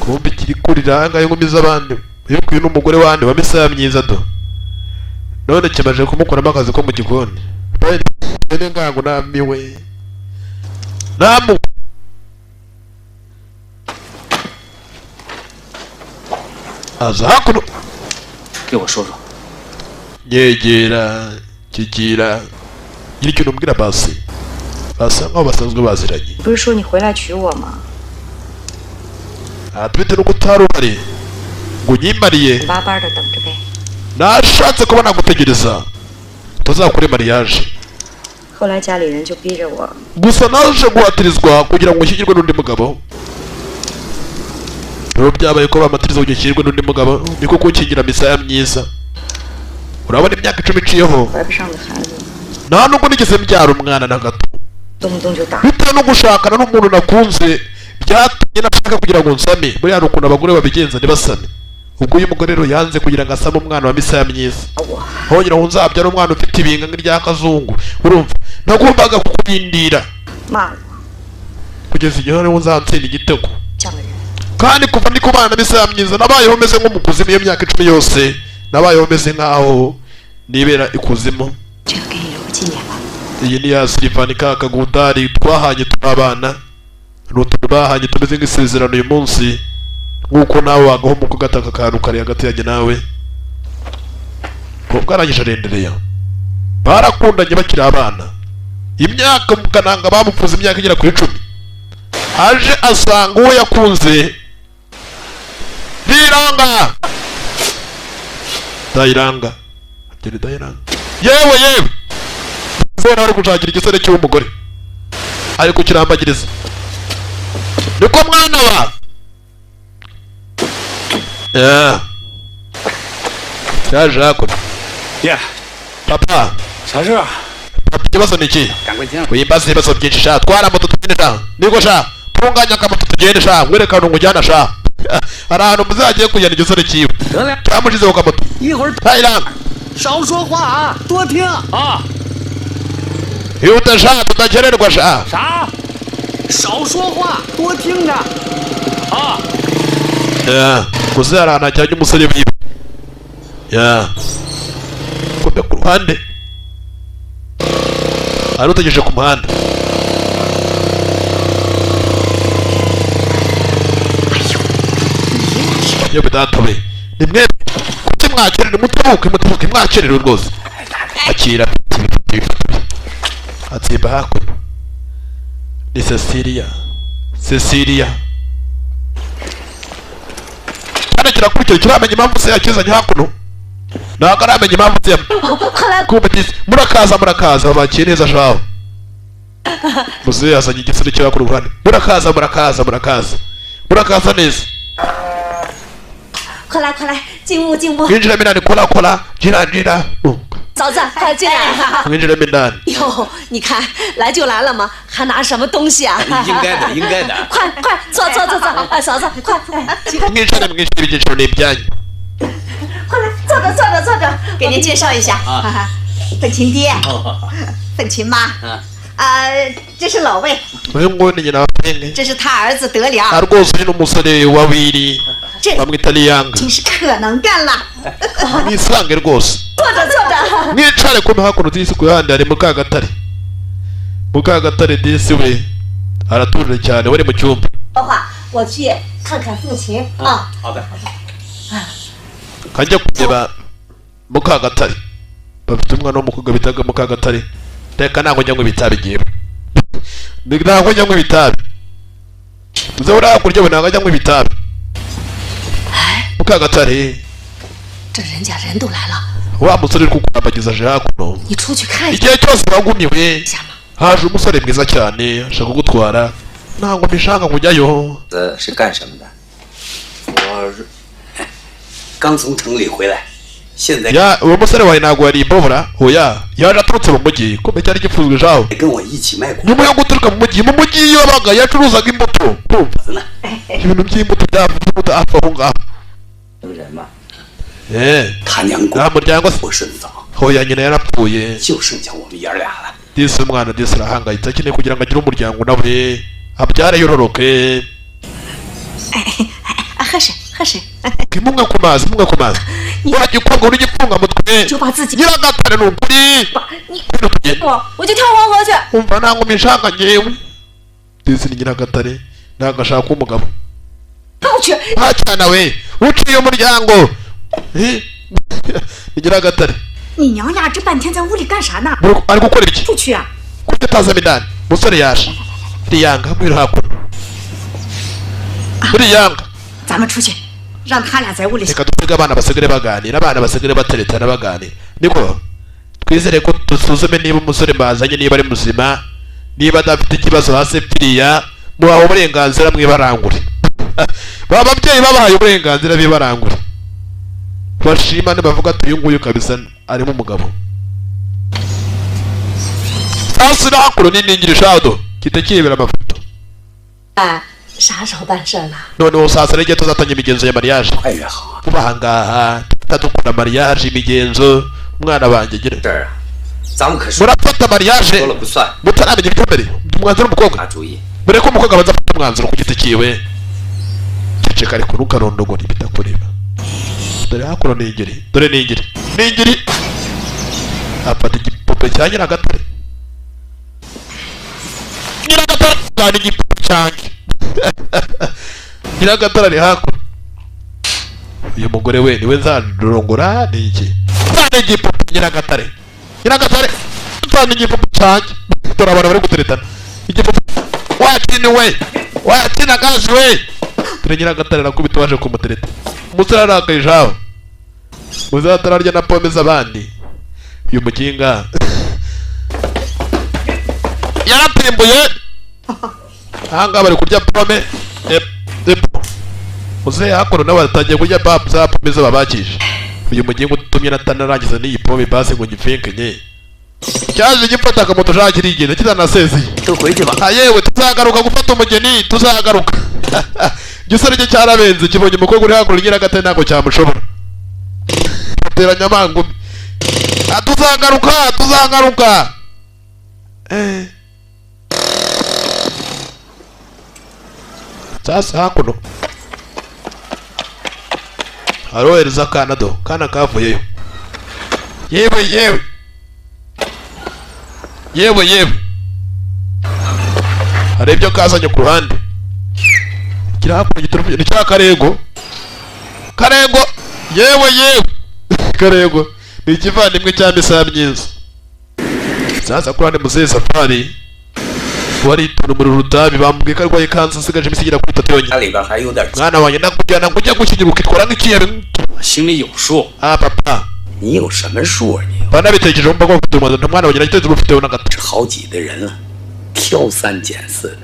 Kumbe kiri kurira ngayo inkumi z'abandi. Uyu kuyu n'umugore wandi wa misaya myiza do. None kimaje kumukoramo akazi ko mu gikoni. Bene ngango namiwe. Namu aza hakuno. 给我说说。 Nyegera kigira gira ikintu umbwira basi. Basa nkaho basanzwe baziranye. 不是说你回来娶我吗？ Bitewe nuko utari uhari ngo unyimariye. 巴巴的等着呗。 Nashatse kuba nagutegereza tuzakore mariage. 后来家里人就逼着我。 Gusa naje guhatirizwa kugira ngo ushyingirwe n'undi mugabo. Rero byabaye ko bamatiriza kugira ushyingirwe n'undi mugabo, niko kunkingira misaya myiza. Urabona imyaka 10 iciyeho. Nta nubwo nigeze mbyara umwana na gato. Bitewe no gushakana n'umuntu nakunze byatumye nashaka kugira ngo nsame. Buriya hari ukuntu abagore babigenza ntibasame. Ubwo uyu mugore rero yanze kugira ngo asame umwana wa misaya myiza. Hongera ngo nzabyara umwana ufite ibinga nk'irya kazungu. Urumva nagombaga kukurindira kugeza igihe noneho nzatsinda igitego. Kandi kuva ndi kubana na misaya myiza nabayeho meze nk'umukuzimu. Iyo myaka 10 yose nabayeho meze nkaho nibera ikuzimu. Iyi ni ya Silivani ka kagundari twahanye turabana. N'utuntu bahanye tumeze nk'isezerano uyu munsi, nk'uko nawe wagaho mu kugataka akantu kari hagati yanjye nawe. Ko arangije arendereya. Barakundanye bakiri abana. Imyaka mu kananga bamupfuza imyaka igera kuri 10. Aje asanga uwo yakunze biranga. Dayiranga. Agere dayiranga. Yewe yewe. Zona ari gushakira igisore cy'umugore. Ari kukirambagiriza. Niko mwana wa. Cyaje hakora. Yeah. Papa. 啥事啊？ Papa ikibazo ni iki? Wimbaza ibibazo byinshi sha. Twara moto tugende sha. Niko sha. Tunganya akamoto tugende sha. Mwereka ahantu ngujyana sha. Hari ahantu muzagiye kujyana igisore cyiwe. Cyamushize ku kamoto. 一会儿少说话啊，多听啊。 Yihuta sha tudakererwa sha. 啥？ 少说话，多听着。 啊。 Muze hari ahantu hajyanye umusore wiwe. Kumbe ku ruhande hari utegereje ku muhanda. Yewe data we, ni mwebwe kuki mwakerere? Mutabuke mutabuke mwakerere rwose. Akira atsimba hakuno. Ni Cecilia. Cecilia cyane kirakurikira kiramenya impamvu se yakizanye hakuno. Ntabwo aramenya impamvu se yakumva. Murakaza murakaza babakiye neza shaho. Muzehe yazanye igisore cyo ku ruhande. Murakaza murakaza murakaza murakaza neza. 快来快来，进屋进屋。 Mwinjiremo indani kola kola jira jira. 嫂子，快进来。 Mwinjiremo indani. 哟，你看来就来了嘛，还拿什么东西啊？ 应该的，应该的。 快快坐坐坐坐，哎，嫂子，快。 Mwicare mwicare ibyicaro ni ibyanyu. 快来坐着坐着坐着，给您介绍一下，粉琴爹，粉琴妈，这是老魏， Uyu nguyu ni nyina wa Penge. 这是他儿子德良。 Rwose uyu ni umusore wa Wili. Bamwita Liyanga. 真是可能干了。 Mwisange rwose. 坐着坐着。 Mwicare kumbe hakuno disi ku ruhande hari Mukagatare. Mukagatare disi we aratuje cyane wari mu cyumba. 说话，我去看看凤琴啊。 好的。 Kajya kureba Mukagatare. Bafite umwana w'umukobwa bitaga Mukagatare. Reka ntabwo njya nywa itabi ngewe. Ntabwo njya nywa itabi. Uza uri hakurya we ntabwo ajya nywa itabi. Mukagatare. 这人家人都来了。 Wa musore uri kukurambagiza aje hakuno. 你出去看一 Igihe cyose wagumiwe haje umusore mwiza cyane ashaka kugutwara. Ntabwo mbishaka kujyayo. 是干什么的？我是刚从城里回来，现在 Ya uwo musore wawe ntabwo yari imbobora. Oya yaje aturutse mu mujyi kumbe cyari gipfuzwe jaho. 跟我一起卖果 Nyuma yo guturuka mu mujyi, mu mujyi iyo yabaga yacuruzaga imbuto. 子呢。 Ibintu by'imbuto by'imbuto hafi aho ngaho. 人嘛， 他娘 Nta muryango se. 过世的早， Oya nyina yarapfuye. 就剩下我们爷俩了。 Disi umwana disi arahangayitse akeneye kugira ngo agire umuryango nawe abyare yororoke. 哎哎，喝水喝水。 Mumwe ku mazi mumwe ku mazi. Wagikobwa uri mutwe. 就把自己 Nyiragatare ni ukuri. 你我就跳黄河去。 Umva ntabwo mbishaka ngewe. Disi ni Nyiragatare ntabwo ashaka umugabo. Hacana we uciye umuryango. Ni Nyiragatare. 你娘俩这半天在屋里干啥呢？ Ari gukora iki? 出去啊！ Kuki utazamo indani? Musore yaje. Riyanga mwira hakuno. Riyanga. 咱们出去，让他俩在屋里。 Reka dusige abana basigare baganira, abana basigare bateretana baganira. Niko twizere ko dusuzume niba umusore bazanye niba ari muzima, niba adafite ikibazo hasi piriya, muhawe uburenganzira mwibarangure. Ba babyeyi babahaye uburenganzira bibarangure. Bashima bavuga ati uyu nguyu kabisa arimo umugabo. Sasa hakuno ni ningira shado kitakibera amafoto. 啥时候办事呢？ Noneho sasa rege tuzatanya imigenzo ya mariage. Kuba ahangaha tutadukora mariage imigenzo umwana wanjye gira. Murafata mariage mutaramenya ibyo mbere umwanzuro w'umukobwa. Mureke umukobwa abanza afate umwanzuro ku giti cyiwe. Ceceka ariko ntukarondogore bitakureba. Dore hakuno ni ingeri, dore ni ingeri, ni ingeri. Afata igipupe cya Nyiragatare. Nyiragatare cyane igipupe cyanjye. Nyiragatare ari hakuno. Uyu mugore we niwe nzarongora ni iki? Cyane igipupe Nyiragatare. Nyiragatare cyane igipupe cyanjye. Dore abantu bari guteretana. Igipupe wakini we, wakina kazi we. Dore Nyiragatare arakubita waje kumutereta. Umusore arakaye jawe. Muzatararya na pome z'abandi. Uyu mukinga yaratimbuye. Ahangaha bari kurya pome epo. Muzehe hakuno nawe atangiye kurya za pome z'ababakije. Uyu mugingo utumye natanarangiza n'iyi pome basi ngo ngipfinkenye. Cyaje gifata akamoto kirigenda kitanasezeye. Yewe tuzagaruka gufata umugeni, tuzagaruka. Igisore cye cyarabenze kibonye umukobwa uri hakuno Nyiragatare ntabwo cyamushobora. Teranya amangumi. Tuzagaruka, tuzagaruka. Sasa hakuno arohereza akana do, kana kavuyeyo. Yewe yewe. Yewe yewe. Hari ibyo kazanye ku ruhande. Kiri hakuno giturufu ni cya Karego. Karego yewe yewe. Karego ni ikivandimwe cya Misaya myiza. Sasa ku ruhande muzehe Safari wari tunumura urutabi bambwiye ko arwaye kansa asigaje iminsi igera kuri 3 yonyine. Mwana wanjye ndakujyana ngo ujye gushyingirwa ukitwara nk'ikihebe. Ah papa. 你有什么数啊你？ Banabitekereje mba ko ufite umwanzuro mwana wanjye nagitekereje ufite na gato. 好几的人了，挑三拣四的。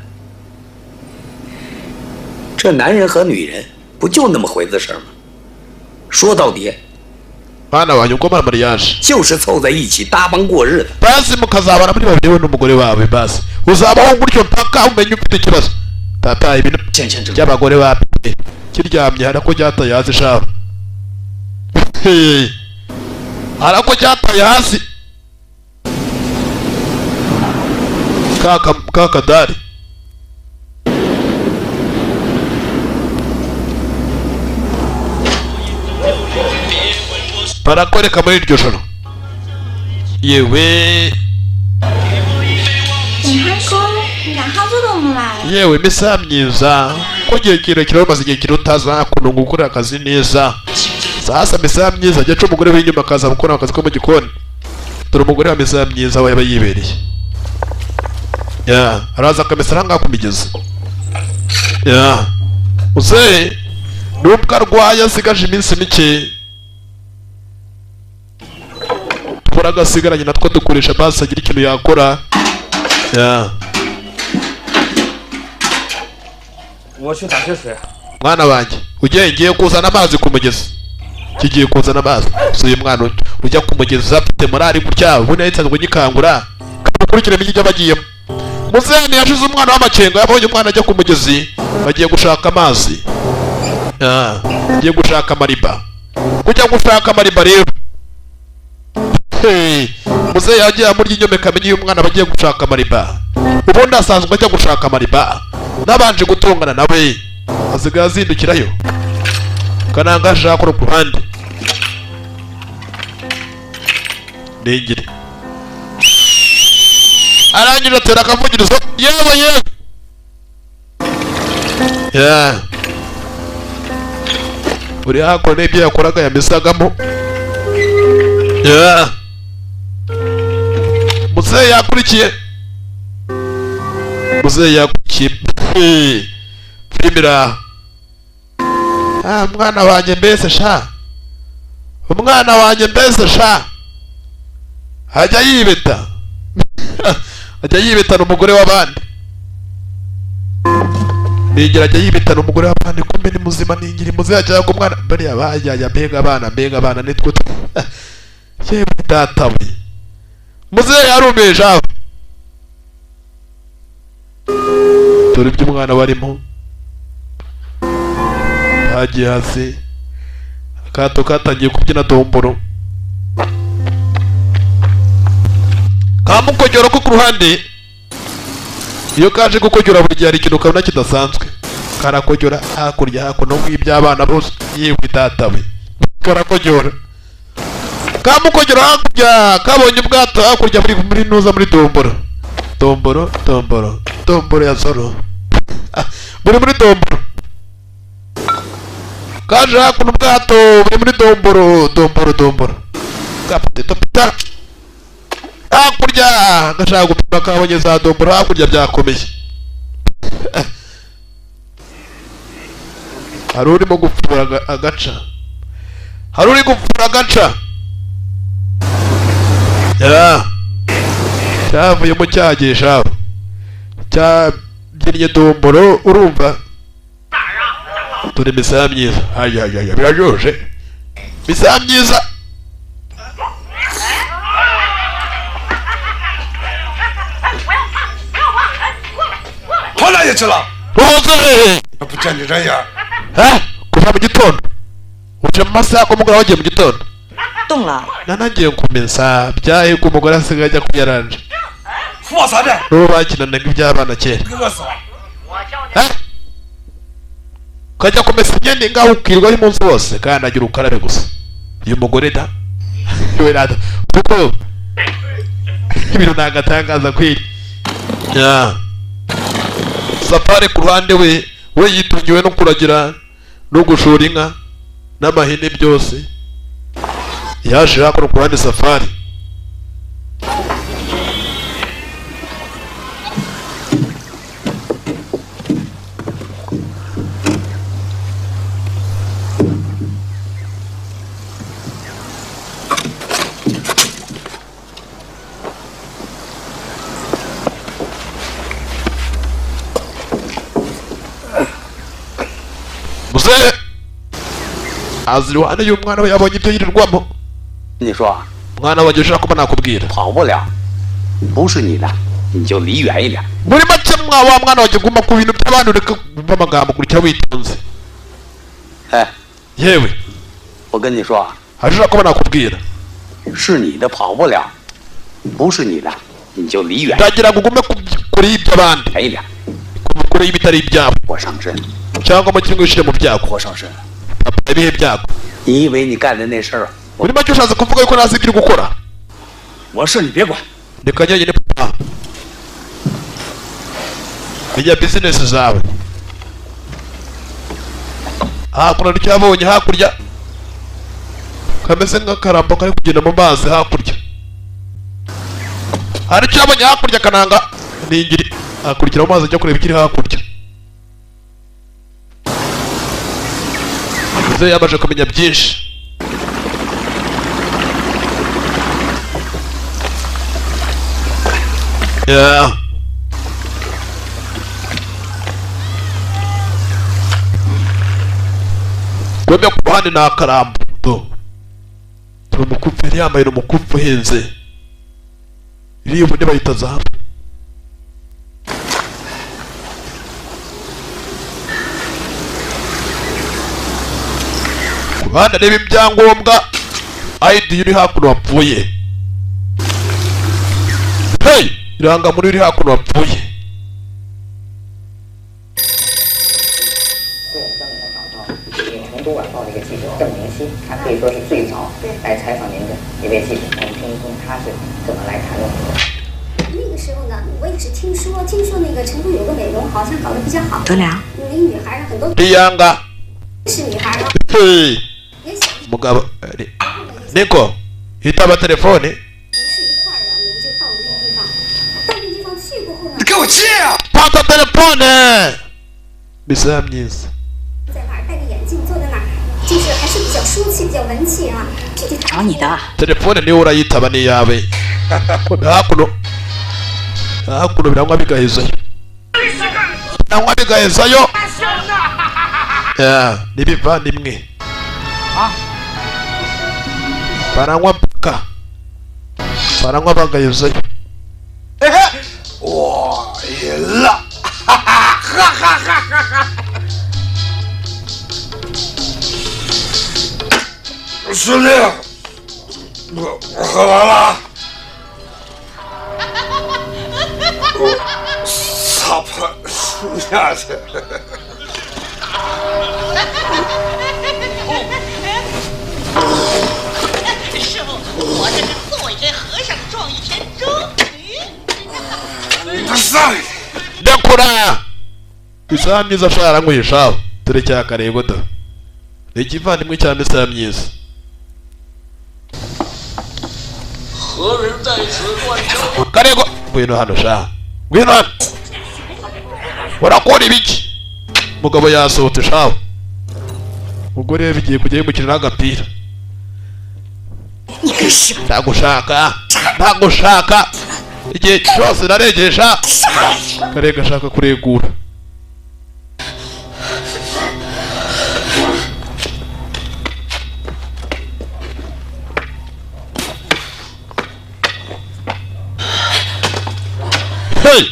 这男人和女人不就那么回事吗？说到底， mwana wanjye uko mariage 就是凑在一起搭帮过日子。 Basi mukazabana muri babiri we n'umugore wawe basi uzabaho gutyo mpaka umenye ufite ikibazo. Papa ibintu by'abagore ba kiryamye harako cyataye hasi shaho. Harako cyataye hasi. Kaka dari. Barakwereka muri iryo joro. Yewe yewe Misaya myiza ko gihe kirekire umaze igihe kirekire utaza kununga gukora akazi neza. Sasa Misaya myiza ajya aca umugore w'inyuma akaza gukora akazi ko mu gikoni. Dore umugore wa Misaya myiza we yaba yibereye. Ya araza akamesa ahangaha ku migezi. Ya uze nubwo arwaye asigaje iminsi mike turagasigaranye natwo dukoresha basi agira ikintu yakora. Ya mwana wanjye ugiye ngiye kuzana amazi ku mugezi. Kigiye kuzana amazi. Uyu mwana ujya ku mugezi afite morali gutya ubundi yahise gikangura kamukurikire n'ijya bagiyemo. Muzehe yashize umwana w'amakenga yabonye umwana ajya ku mugezi bagiye gushaka amazi. Agiye gushaka amariba. Kujya gushaka amariba rero muzehe yagiye amurya inyomeka amenye uyu mwana bagiye gushaka amariba. Ubundi asanzwe ajya gushaka amariba nabanje gutungana nawe asigaye azindukirayo. Kananga ashaka ku ruhande. Ningire arangije atera akavugirizo. Yewe yewe Yeah. Buri hakuno n'ibyo yakoraga yamisagamo. Yeah. Muzehe yakurikiye. Muzehe yakurikiye. Primira. Ah, mwana wanjye mbese sha. Umwana wanjye mbese sha. Ajya yibeta. Ajya yibetana umugore w'abandi. Nigira ajya yibetana umugore w'abandi kumbe ni muzima ningira muzehe ajya ko umwana bariya bajya mbega abana nitwe. Yewe data we. Muzehe yarumeje aho. Dore ibyo umwana barimo. Hagiye hasi. Akato katangiye kubyina domboro. Kamukojora ko kuruhande. Iyo kaje gukojora buri gihe hari ikintu kabona kidasanzwe. Karakojora hakurya hakuno nk'iby'abana bose yewe data we. Karakojora. Kamukojora hakurya kabonye ubwato hakurya muri nuza muri domboro. Domboro domboro domboro ya zoro. Buri muri domboro. Kaje hakuno ubwato buri muri domboro domboro domboro. Kapte topita. Hakurya gashaka gupima kabonye za domboro hakurya byakomeye. Hari urimo gupfura agaca. Hari uri gupfura agaca. Ya. Cyavuye mu cyagisha. Cyabyinnye domboro urumva. Turi misaya myiza. Ayayaya biraryoje. Misaya myiza. Kuva mu gitondo uje mu masaha ko umugore wagiye mu gitondo nanagiye kumesa byahe ko umugore asigaye ajya kuyaranja n'ubu bakinanaga iby'abana kera ukajya kumesa imyenda ingaho ukirwaho umunsi wose kandi agira ukarabe gusa uyu mugore da we rada kuko ibintu nagatangaza kwiri. Safari ku ruhande we yitungiwe no kuragira no gushora inka n'amahene byose. Yaje hakuno ku ruhande Safari. Muzehe azi iruhande y'umwana we yabonye ibyo yirirwamo. Mwana wanjye ushaka kuba nakubwira muri make wa mwana wanjye guma ku bintu by'abandi ureke kumva amagambo kurikira witonze. Yewe ashaka kuba nakubwira ndagira ngo ugume kure y'iby'abandi kure y'ibitari ibyawe cyangwa mu kimwe wishire mu byago. Papa ibihe byago. Muri make ushatse kuvuga yuko ntazi ibyo uri gukora. Reka njyenyine papa. Menya business zawe. Hakuno ryabonye hakurya kameze nk'akarambo kari kugenda mu mazi hakurya. Hari icyo yabonye hakurya kananga ningiri akurikira mu mazi ajya kureba ikiri hakurya. Muzehe yabasha kumenya byinshi. Yeah. Kwembe ku ruhande ni akarambo. Do. Turi umukufi yari yambaye umukufi uhenze. Iriya ubundi bayita zahabu. Ku ruhande areba ibyangombwa ID iri hakuno wapfuye. Hey! Irangamuntu iri hakuno wapfuye. 那个时候呢，我也是听说，听说那个成都有个美容好像搞得比较好。德良。那个女孩很多。 Liyanga. 是女孩啊。 Hey. Mugabo niko itaba telefone. 你给我接啊！ Pata telefone. Misaya myiza. 在那儿戴个眼镜坐在那儿，就是还是比较书气，比较文气啊。具体找你的。 Telefone niwe urayitaba ni iyawe. Hakuno hakuno birangwa bigahezayo, birangwa bigahezayo. N'ibivandimwe baranywa mpaka baranywa bagahezayo. 我赢了！哈哈哈哈哈哈！兄弟，我喝完了。我操他下去！师傅，我这是做一天和尚撞一天钟。 Ndakura isaha myiza ashaka aranywesha dore cyakarego da ni ikivandimwe cya misaya myiza. Karego ngwino hano sha, ngwino hano urakora ibiki? Mugabo yasohotse sha, umugore bigiye kujya yimukira n'agapira. Ndagushaka ndagushaka igihe cyose naregesha. Karega ashaka kuregura. Hey!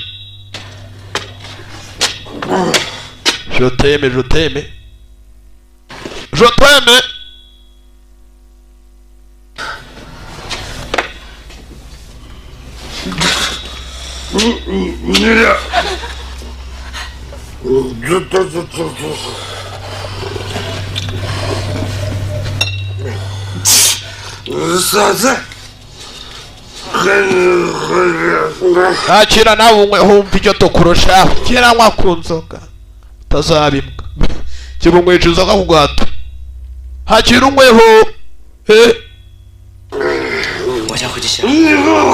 Je t'aime, je t'aime. Je t'aime. 你俩，这，啥子？ Akira nawe unywe wumva icyo tukurusha. Kera nywa ku nzoga utazaba imbwa. Kibunywesha inzoga ku gahato. Hakira unyweho.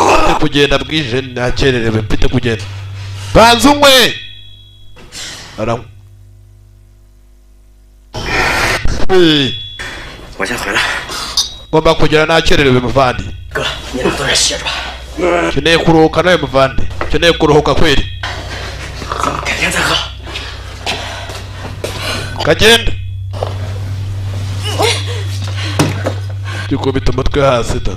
Mfite kugenda bwije nakererewe, mfite kugenda. Banza unywe. Aranywa. Ngomba kugera nakererewe muvandi. Nkeneye kuruhuka nawe muvandi. Nkeneye kuruhuka kweli. Kagenda. Gikubita umutwe hasi da.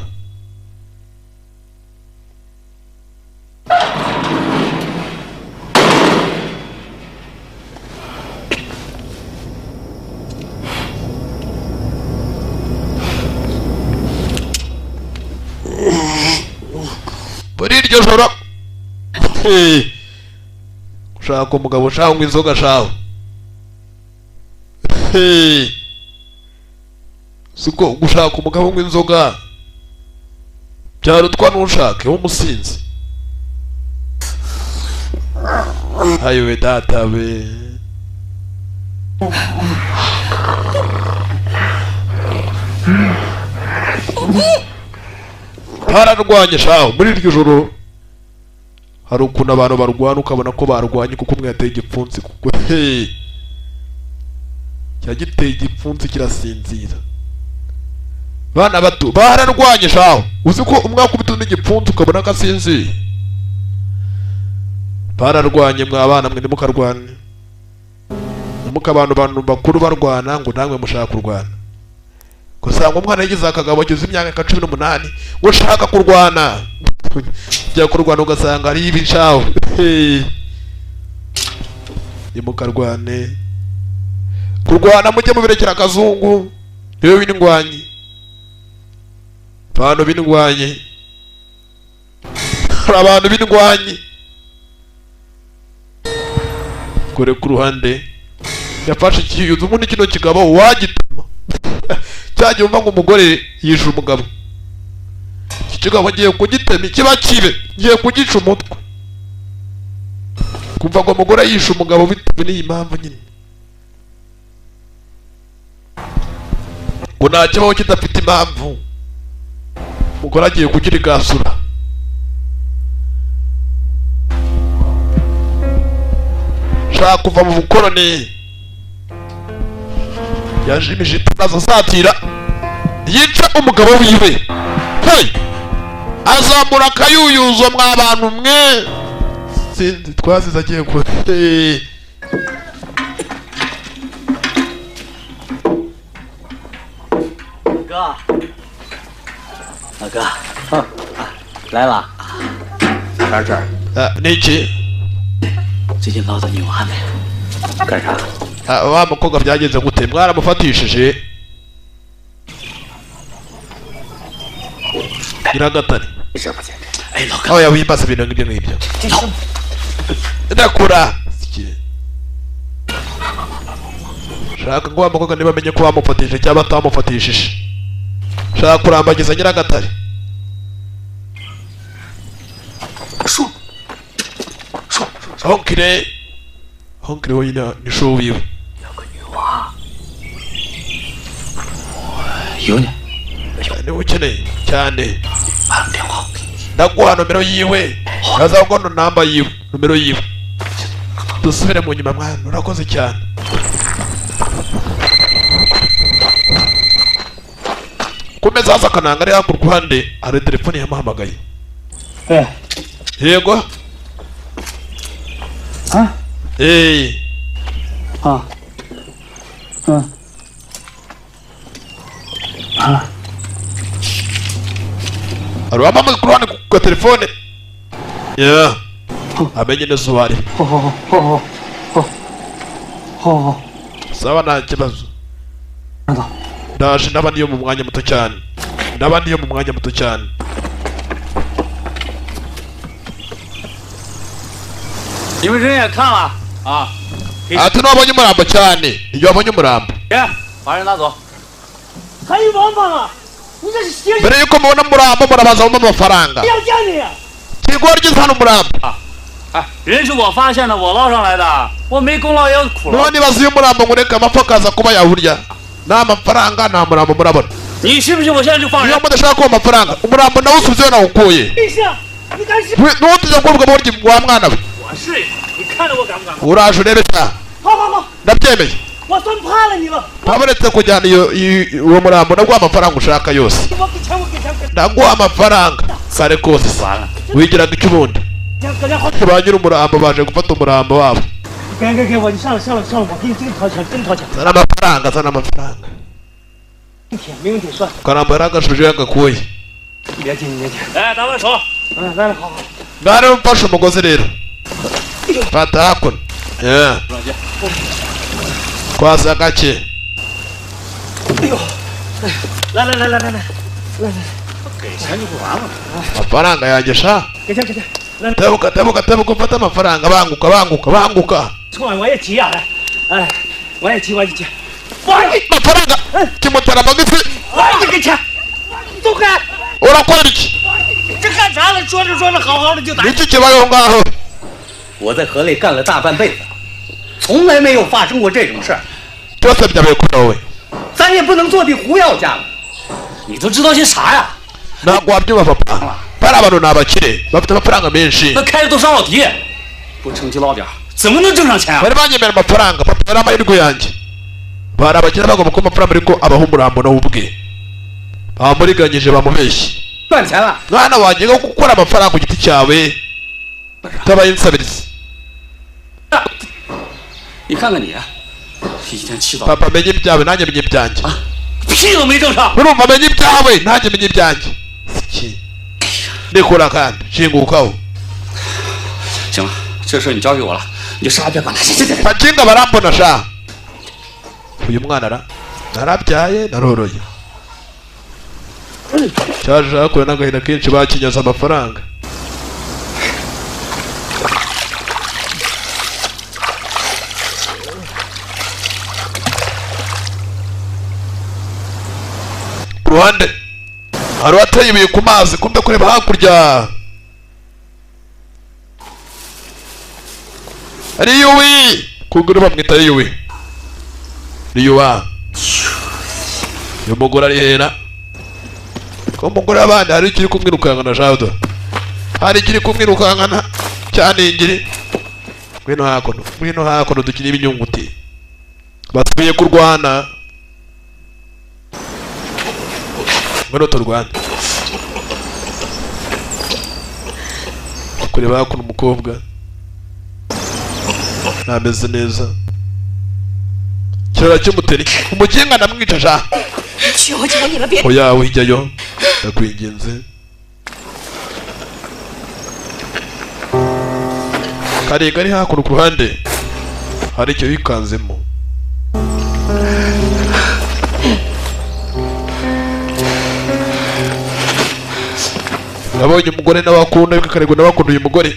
Muri iryo joro ushaka umugabo ushaka unywa inzoga shaho. Siko gushaka umugabo unywa inzoga byarutwa n'ushake w'umusinzi. Ayowe data we. Bararwanye shaho muri iryo joro. Hari ukuntu abantu barwana ukabona ko barwanye kuko umwe yateye igipfunsi kuko cyagiteye igipfunsi kirasinzira. Bana bato bararwanye shaho, uzi ko umwe akubita undi igipfunsi ukabona ko asinziye. Bararwanye mwa bana mwe ntimukarwane. Ntimuka abantu bakuru barwana ngo namwe mushaka kurwana. Kusanga umwana yagize akagabo ageze imyaka 18 ngo ushaka kurwana. Jya kurwana ugasanga ari ibishaho. Ntimukarwane. Kurwana mujye mubirekera akazungu niwe w'indwanyi. Abantu b'indwanyi. Hari abantu b'indwanyi. Kure ku ruhande yafashe ikiyuzu ubundi kino kigabo wagituma. Cyagiye umva ngo umugore yishe umugabo. Kigabo ngiye kugitema ikiba kibe, ngiye kugica umutwe. Kumva ngo umugore yishe umugabo bitewe n'iyi mpamvu nyine. Ngo nta kibaho kidafite impamvu. Umugore agiye kugira igasura. Shaka kuva mu bukoroni. Yajimije itaza satira yica umugabo wiwe. Hey! Azamura akayuyuzo mwa bantu mwe. Sinzi twazize agiye ku 哥，老哥，来了。啥事儿？你去。最近捞到女娃没？干啥？ Wa mukobwa byagenze gute? Mwaramufatishije? Nyiragatare. Aho yabimbaza ibintu nk'ibyo ngibyo. Ndakura. Shaka ngo wa mukobwa niba amenye ko bamufatishije cyangwa batamufatishije. Shaka kurambagiza Nyiragatare. Honkire. Honkire wenyine ni show wiwe. Niba ukeneye cyane ndaguha nomero yiwe, ndazaguha namba yiwe, nomero yiwe. Dusubire mu nyuma mwana, urakoze cyane. Kumeza haza akananga ari hakurya ruhande, hari telefone yamuhamagaye. Yego. Hari uwampamagaye ku ruhande ku telefone. Yeah. Amenye neza uwo ari. Sawa nta kibazo. Ndaje ndaba niyo mu mwanya muto cyane. Ndaba niyo mu mwanya muto cyane. Ati nabonye umurambo cyane. Iyo wabonye umurambo. Mbere yuko mubona umurambo murabaza mumpe amafaranga. Kigoryi hano umurambo. None bazi uyu murambo ngo reka amapfa akaza kuba yawurya. Nta mafaranga nta murambo murabona. Niyo mudashaka kuba amafaranga umurambo nawe usubizeyo nawukuye. Ntutujya kuvuga burya wa mwana we. Uraje urebe sa. Ndabyemeye. Ntabaretse kujyana uwo murambo ndaguha amafaranga ushaka yose. Ndaguha amafaranga kare kose. Wigiraga icyo ubundi. Ba nyiri umurambo baje gufata umurambo wabo. Zana amafaranga, zana amafaranga. Karambo yaragashuje yagakuye. Ngare mfashe umugozi rero. Fata hakuno. Kwaza gake. Amafaranga yanjye sha. Tebuka tebuka tebuka mfata amafaranga banguka banguka banguka. Amafaranga kimutera amagisi. Urakora iki? Iki kibayeho ngaho. 我在河里干了大半辈子，从来没有发生过这种事儿。这次比较亏了。咱也不能坐地胡要价了。你都知道些啥呀？ 那我们就把把那帮拿把去，把他们不让个面试。那开的都是老题，不成绩老点，怎么能挣上钱啊？我把你们把不让个，把不让买的贵样子，把那把其他个我们不让买的阿巴红不让不能不给，啊，没得个你是把没关系。赚钱了。那那我这个过来把不让个就价位，他把人设备的。 你看看你，一天起早。 爸没你们家位，那你们家去。屁都没挣上。不是爸没你们家位，那你们家去。你过来看，辛苦够。行了，这事你交给我了，你就啥也别管了。行行行。把金个把那不能杀。uyu mwana ra narabyaye naroroye. Cyaje hakuye n'agahinda kenshi bakinyaza amafaranga. Ruhande Hari uwateye ibuye ku mazi kumbe kureba hakurya Riyuwi kuguru bamwita Riyuwi Riyuwa uyu mugore ari hera ko umugore abandi hari ikiri kumwirukankana jado hari ikiri kumwirukankana cyane ingiri ngwino hakuno dukina ibinyunguti basubiye kurwana ngwino turwana kureba hakuno umukobwa ntameze neza kirara cy'umuteri umukinga ndamwica sha oya wijyayo ndakwinginze karega ari hakuno ku ruhande hari icyo yikanzemo nabonye umugore n'abakunda ariko karego n'abakunda uyu mugore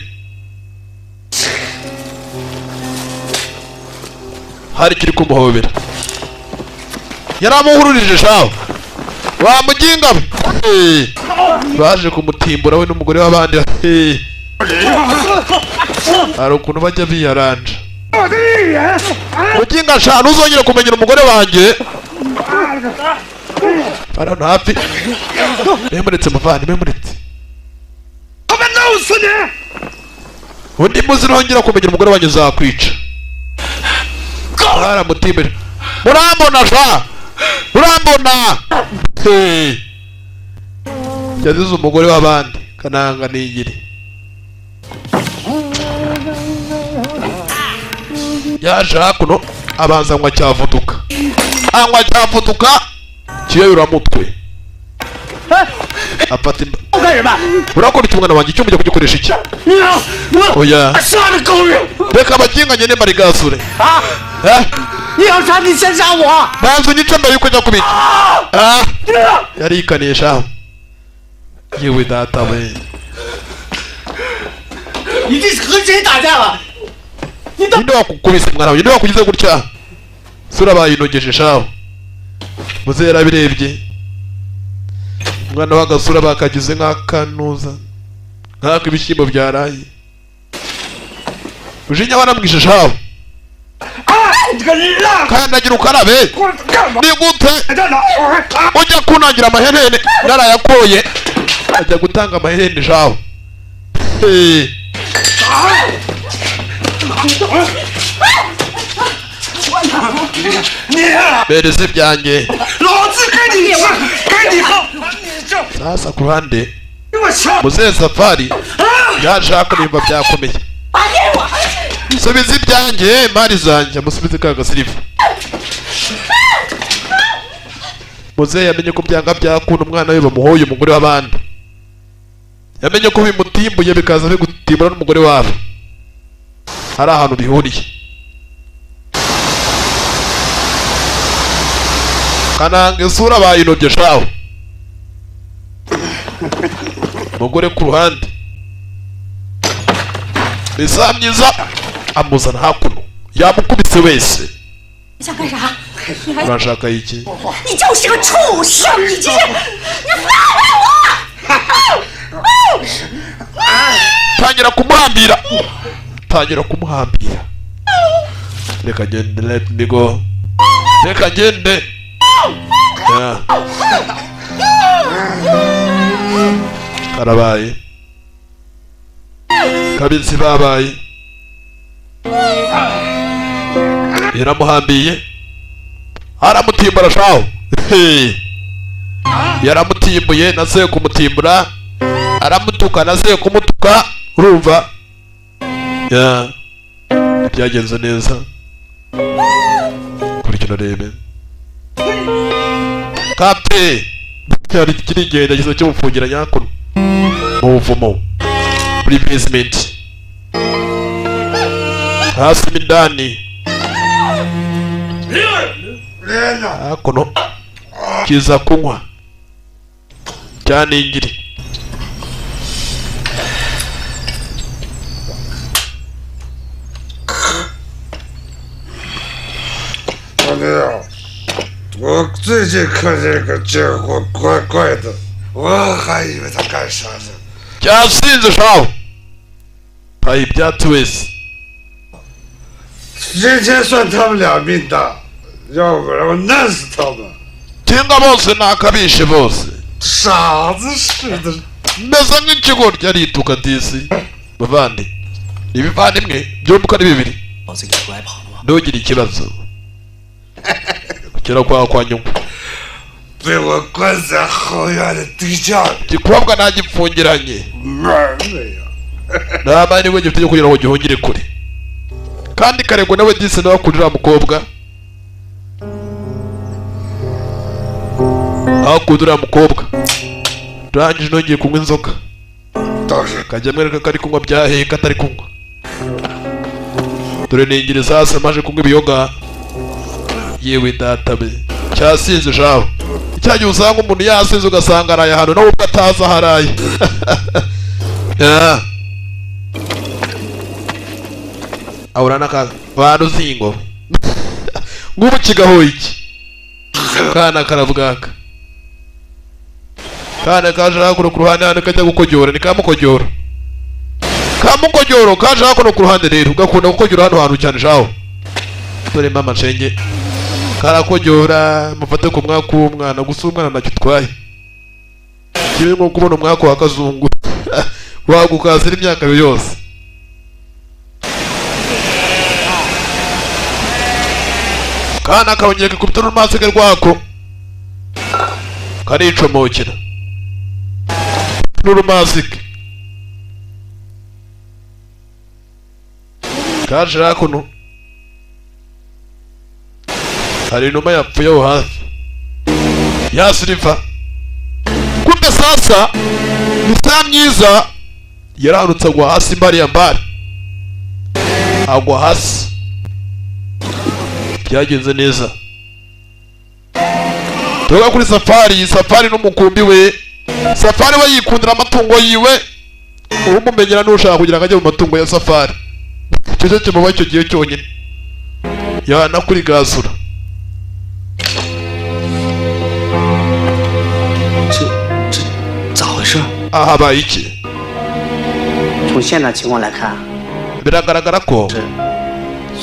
hari kiri kumuhobera yaramuhururije shawo wa muginga baje kumutimbura we n'umugore w'abandi hari ukuntu bajya biyaranja muginga sha ntuzongere kumenyera umugore wanjye hano hafi memuretse muvandi memuretse undi muzi nongera kumenyera umugore wanjye uzakwica baramutimbere murambona sha murambona yazize umugore w'abandi kananga nigiri yaje hakuno abanza anywa cyavuduka anywa cyavuduka kiyayuramutwe afata urakora iki mwana wanjye icyo mujya kugikoresha iki oya reka abaginga ngende mbarigasure banza unyice mbere yuko njya kubica yarikanisha yewe data we ninde wakukubise mwana wanjye ninde wakugize gutya sura bayinogeje shaho muze yarabirebye umwana w'agasura bakagize nk'akanuza nk'ako ibishyimbo byaraye ujinya baramwishe shaho kandagira ukarabe ni gute ujya kunangira amaherene narayakoye ajya gutanga amaherene shaho bereze ibyanjye sasa ku ruhande muzehe Safari yaje hakuno byakomeye subiza ibyanjye mari zanjye musubize ka gasirifu muzehe yamenye ko byanga byakunda umwana we bamuhoye umugore w'abandi yamenye ko bimutimbuye bikaza bigutimbura n'umugore wabo hari ahantu bihuriye kananga isura bayinobye shaho umugore ku ruhande isaha myiza amuzana hakuno yamukubise wese urashaka iki tangira kumuhambira tangira kumuhambira reka ngende let me go reka ngende karabaye kabinzi babaye yaramuhambiye aramutimbura shaho yaramutimbuye nase kumutimbura aramutuka nase kumutuka urumva ya byagenze neza kurikira rebe kapte cyari kirigenda gizo cyo mufungira nyakuno mu buvumo muri basement hasi mindani hakuno kiza kunywa cyane ingiri 我最近看见个家伙怪怪的。我还以为他干啥呢。 Cyasinze shaho. Tayi ibyatsi wese. 今天算他们俩命大，要不然我弄死他们。 Cyangwa bose nakabishe bose. 傻子似的。 Meze nk'ikigoryi arituka disi. Bavandi, ibivandimwe byombi uko ari bibiri. Ntugire ikibazo. Kugera kwa nyungwe. 被我关在后院的地窖。 Igikobwa ntagipfungiranye. Nta mahirwe gifite yo kugira ngo gihungire kure. Kandi Karego nawe disi nawe akunda uriya mukobwa. Akunda uriya mukobwa. Ndangije nongeye kunywa inzoga. Kajya amwereka ko ari kunywa byaheka atari kunywa. Dore ningire sasa maje kunywa ibiyoga. Yewe data be. Cyasinze shaho. Icyagihe usanga umuntu yasinze ugasanga araye ahantu nawe ubwo atazi aho araye. Ahura n'akaga. Baruzingo. Nk'ubu kigahoye iki? Kana karabwaka. Kana kaje hakuno ku ruhande hano kajya gukojyora ni kamukojyoro. Kamukojyoro kaje hakuno ku ruhande rero ugakunda gukojyora hano hantu cyane shaho. Dore mama nshenge. Karakojyora mufate ku mwaka w'umwana gusa umwana ntacyo utwaye. Kimwe nko kubona umwaka wa kazungu wagukazira imyaka yose. Kana karongera kakubita n'urumasike rwako. Karicomokera. N'urumasike. Kaje hakuno. Hari inuma yapfuye aho hafi. Ya Silva. Kumbe sasa ni myiza yarahanutse agwa hasi mbari ya mbari. Agwa hasi. Byagenze neza. Tuga kuri safari, safari n'umukumbi we. Safari we yikundira amatungo yiwe. Umumenyera n'ushaka kugira ngo ajye mu matungo ya safari. Cyo kimuba icyo gihe cyonyine. Yana kuri gazura. Aha baye iki? Biragaragara ko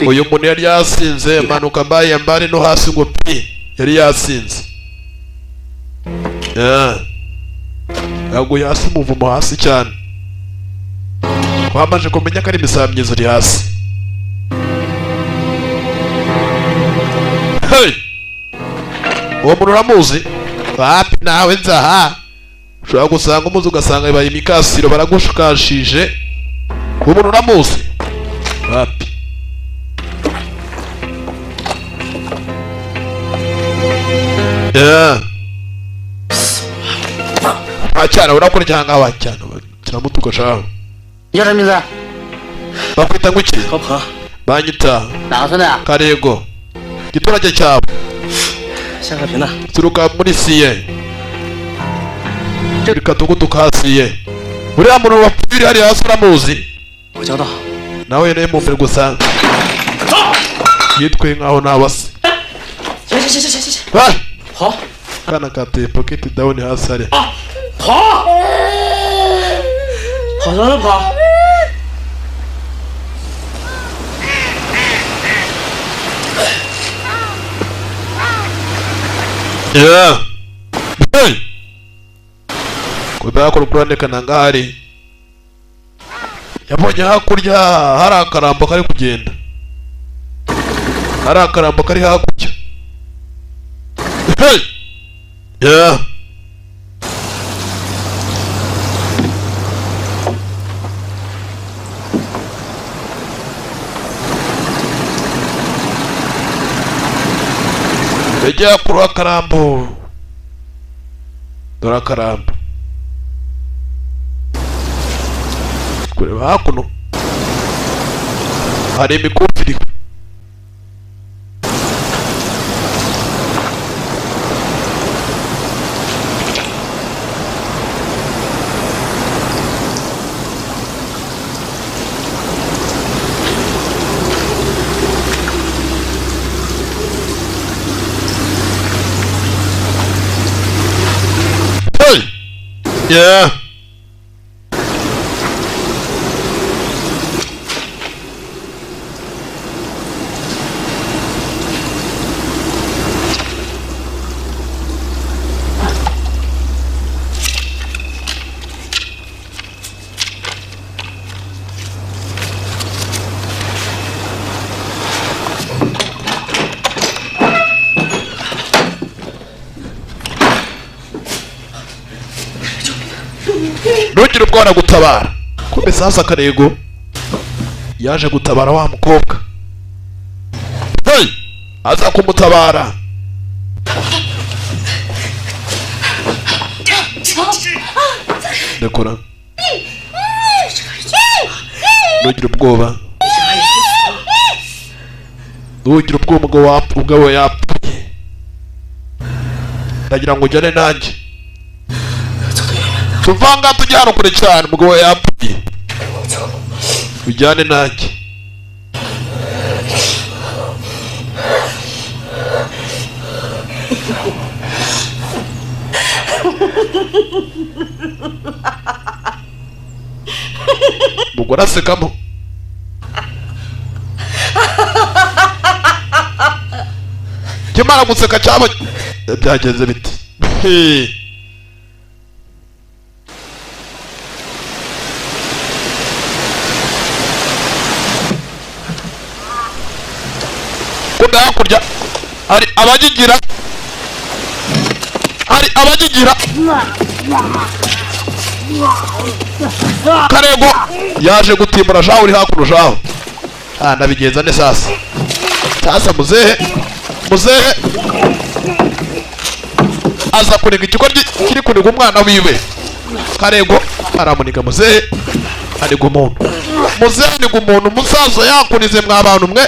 uyu muntu yari yasinze amanuka mbaye mbari no hasi ngo pi yari yasinze. Yaguye hasi umuvumo hasi cyane. Twamaze kumenya ko ari imisamyizo iri hasi. Hey! Uwo muntu uramuzi? Wapi nawe nzaha. Ushobora gusanga umuzi ugasanga ibaye imikasiro baragushukashije. Uwo muntu uramuzi? Wapi? Acyana urakora cyangwa wacyana kiramutuka shaho. Bakwita ngo iki? Banyita Karego. Giturage cyabo. Turuka muri siye. Katugudu kasiye. Uriya muntu wapfuye hari hasi uramuzi? Nawe yari mu mbere gusa. Yitwe nkaho nabase. Kana kateye pocket down hasi hariya. 跑，跑，跑什么跑？ Yeah. Hey. Kubera ko rukurane kanangari. Yabonye hakurya hari akarambo kari kugenda. Hari akarambo kari hakurya. Hey. Yeah. Ejya kuri akarambo. Dore akarambo. Kureba hakuno hari imikufi iriho. Yeah. Ntugire ubwoba gutabara. Kumbe sasa Karego yaje gutabara wa mukobwa. Hey! Aza kumutabara. Ndekora. Ntugire ubwoba. Ntugire ubwoba umugabo yapfuye. Ndagira ngo ujyane nanjye. Tuvanga tujya hano kure cyane umugabo yapfuye. Ujyane nanjye. Umugore asekamo. Kimara guseka cyaba byagenze bite? Kumbe hakurya hari abagigira, hari abagigira. Karego yaje gutimbura jaho uri hakuno jaho. Ah, ndabigenza ne sasa. Sasa muzehe, muzehe aza kunega ikigoryi kiri kuniga umwana wiwe. Karego aramuniga muzehe, aniga umuntu. Muzehe aniga umuntu, umusaza yakunize mwa bantu mwe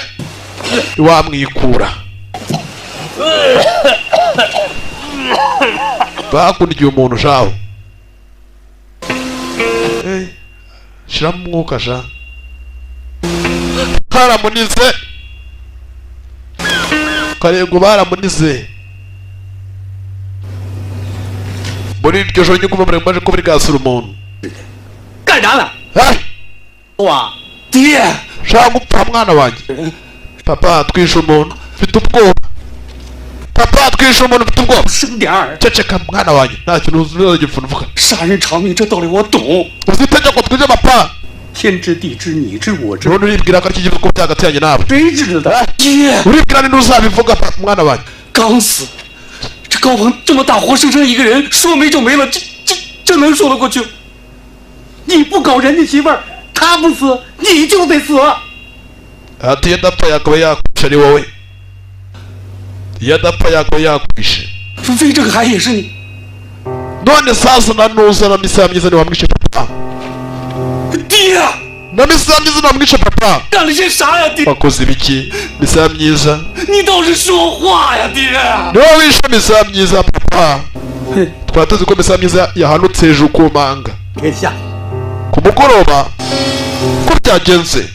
wamwikura. Bakunigiye umuntu jaho. Eh, shiramo umwuka sha. Baramunize. Karego baramunize. Muri iryo joro nyuma muri maje ko buri gasura umuntu. 干啥呢? Wa. 爹, shaka gupfa mwana wanjye. Papa twishe umuntu mfite ubwoba. Papa twishe umuntu mfite ubwoba. Ceceka mwana wanjye nta kintu uzagipfuna. 杀人偿命这道理我懂。 Uzi itegeko twishe papa. 天知地知你知我知。 None uribwira ko ari iki gihugu hagati yanjye nawe? 谁知道？爹， uribwira ni ntuzabivuga mwana wanjye. 刚死，这高鹏这么大活生生一个人，说没就没了，这能说得过去？你不搞人家媳妇儿，他不死，你就得死。 Ati iyo adapfa yakaba yakwishe ari wowe. Iyo adapfa yakaba yakwishe. 非这个还也是你。 None sasa na nuza na misa myiza ntiwamwishe papa. 爹， Na misa myiza ntiwamwishe papa. 干了些啥呀，爹？ Wakoze ibiki misa myiza? 你倒是说话呀，爹！ Niwe wishe misa myiza papa. Twari tuzi ko misa myiza yahanutse hejuru ku manga. 天下 Ku mugoroba ko byagenze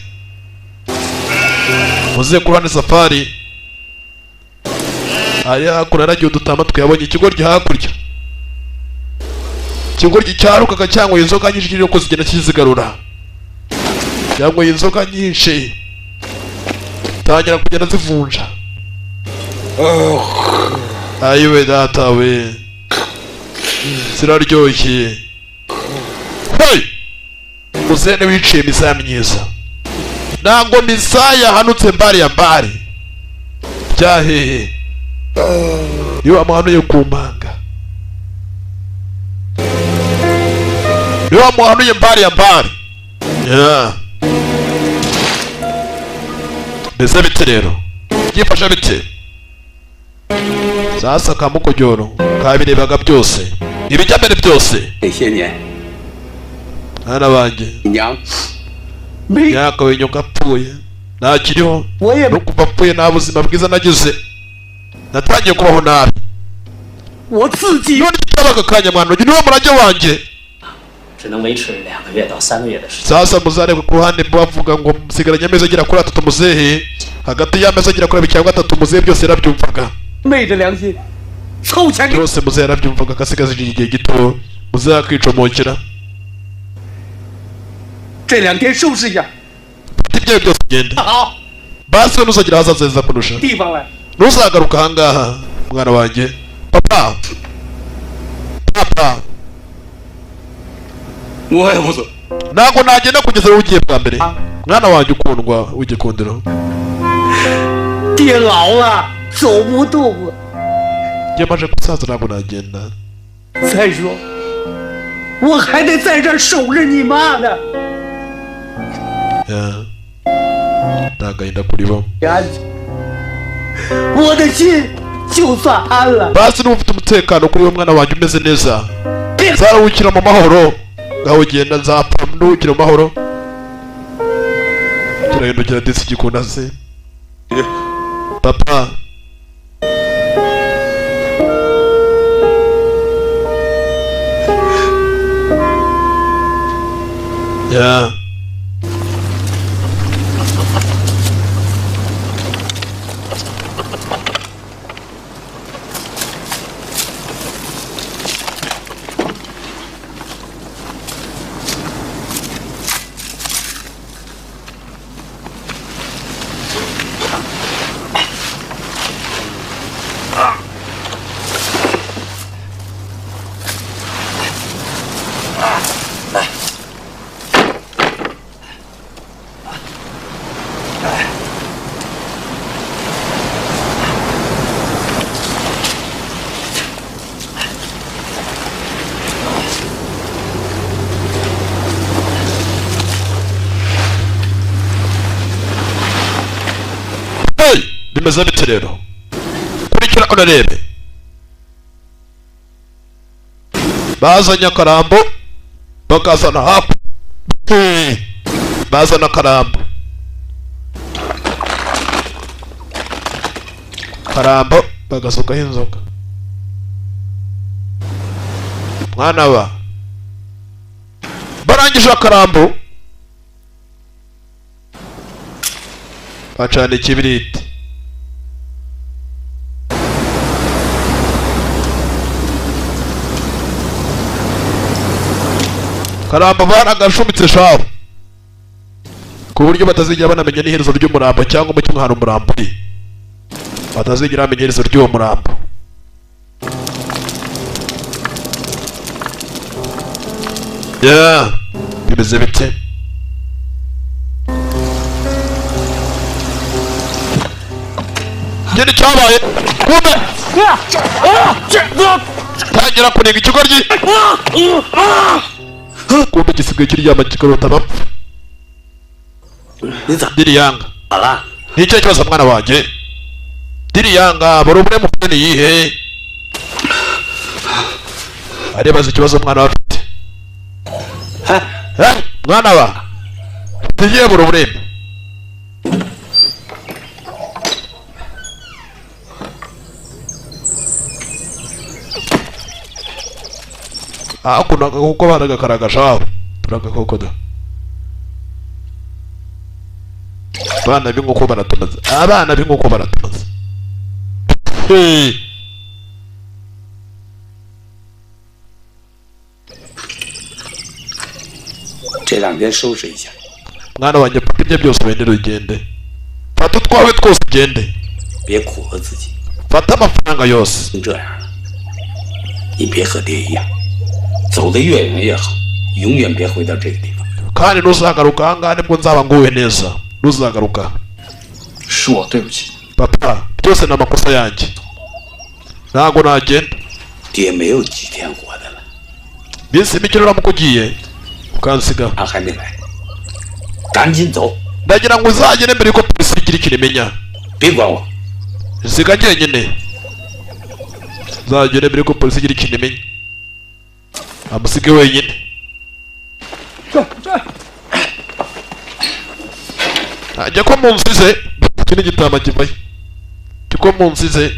muze ku safari ari hakuno yaragiye udutama twabonye ikigoryi hakurya. Ikigoryi cyarukaga cyanyweye inzoga nyinshi kiri ko zigenda kizigarura. Cyanyweye inzoga nyinshi tangira kugenda zivunja. Ayiwe data we, ziraryoshye. Hey! Muzene wiciye misa myiza. Ntabwo misa yahanutse mbari ya mbari. Byahehe. Niwe wamuhanuye ku manga. Niwe wamuhanuye mbari ya mbari. Yeah. Mbese bite rero? Byifashe bite? Sasa kamukojoro kabirebaga byose. Ibijya mbere byose. 这些年， Mwana banjye. 娘 Myaka wenyoka apfuye ntakiriho no kuva apfuye nta buzima bwiza nagize, natangiye kubaho nabi. 我自己 None cyabaga kanya mwana wanjye niwo murage wanjye. 只能维持2个月到3个月的时间。 Sasa muzarebe ku ruhande bavuga ngo musigaranye amezi agera kuri 3 muzehe, hagati y'amezi agera kuri 2 cyangwa 3 muzehe byose yarabyumvaga. 昧着良心凑钱 Byose muzehe yarabyumvaga akasigaza igihe gito Muzakicomokera. 这2天收拾一下。 Ibyo byose ugende. 好。 Basi nuzagira ahazaza heza kurusha. 地方来。 Ntuzagaruka ahangaha mwana wanjye. Papa. Papa. 我也不走。 Ntabwo nagenda kugeza ugiye bwa mbere. Mwana wanjye ukundwa w'igikundiro. 爹老了，走不动了。 Njye maje gusaza ntabwo nagenda. 再说，我还得在这儿守着你妈呢。 Ndagahinda kuri bo. 我的心就算安了。 Basi niba ufite umutekano kuri we mwana wanjye umeze neza, nzaruhukira mu mahoro. Ngaho ugenda nzapfa nduhukira mu mahoro. Kirahindukira disi gikunda se. Papa. Yeah. Bimeze bite rero? Kurikira unarebe. Bazanye akarambo bakazana hapo. Bazana akarambo. Karambo bagasukaho inzoga. Mwana wa barangije akarambo bacana ikibiriti. Karamba baragashumitse shaho ku buryo batazigera banamenya n'iherezo ry'umurambo cyangwa mu kimwe hari umurambo uri, batazigera bamenya iherezo ry'uwo murambo. Yeah, bimeze bite? Ngene cyabaye kumbe tangira kunenga ikigoryi. Kumbe gisigaye kiryama kikarota bapfa. Diriyanga nicyo kibazo mwana wanjye. Diriyanga bari umwe mufite yihe arebaza ikibazo mwana wa afite. Mwana wa tugiye buri burembe. Hakuno kuko baragakaragasha aho turagakokoda. Abana b'inkoko baratumaze. Abana b'inkoko baratumaze. Hey. 这2天收拾一下。 Mwana wanjye paka ibyo byose wendere ugende. Fata utwawe twose ugende. 别苦了自己。 Fata amafaranga yose. 这样了，你别和爹一样。 走得越远越好，永远别回到这个地方。 kandi ntuzagaruka ahangaha nibwo nzaba nguwe neza. Ntuzagaruka. 是我对不起 papa, byose ni amakosa yanjye. Ntabwo nagenda. 爹没有几天活的了。 Minsi mike uramuka ugiye ukansiga. 他还没来，赶紧走。 Ndagira ngo uzagere mbere yuko polisi igira ikintu imenya. 别管我， nsiga njyenyine. Uzagere mbere yuko polisi igira ikintu imenya. Amusige wenyine. Ajya ko munsize iki ni igitama kivayo. Ko munsize.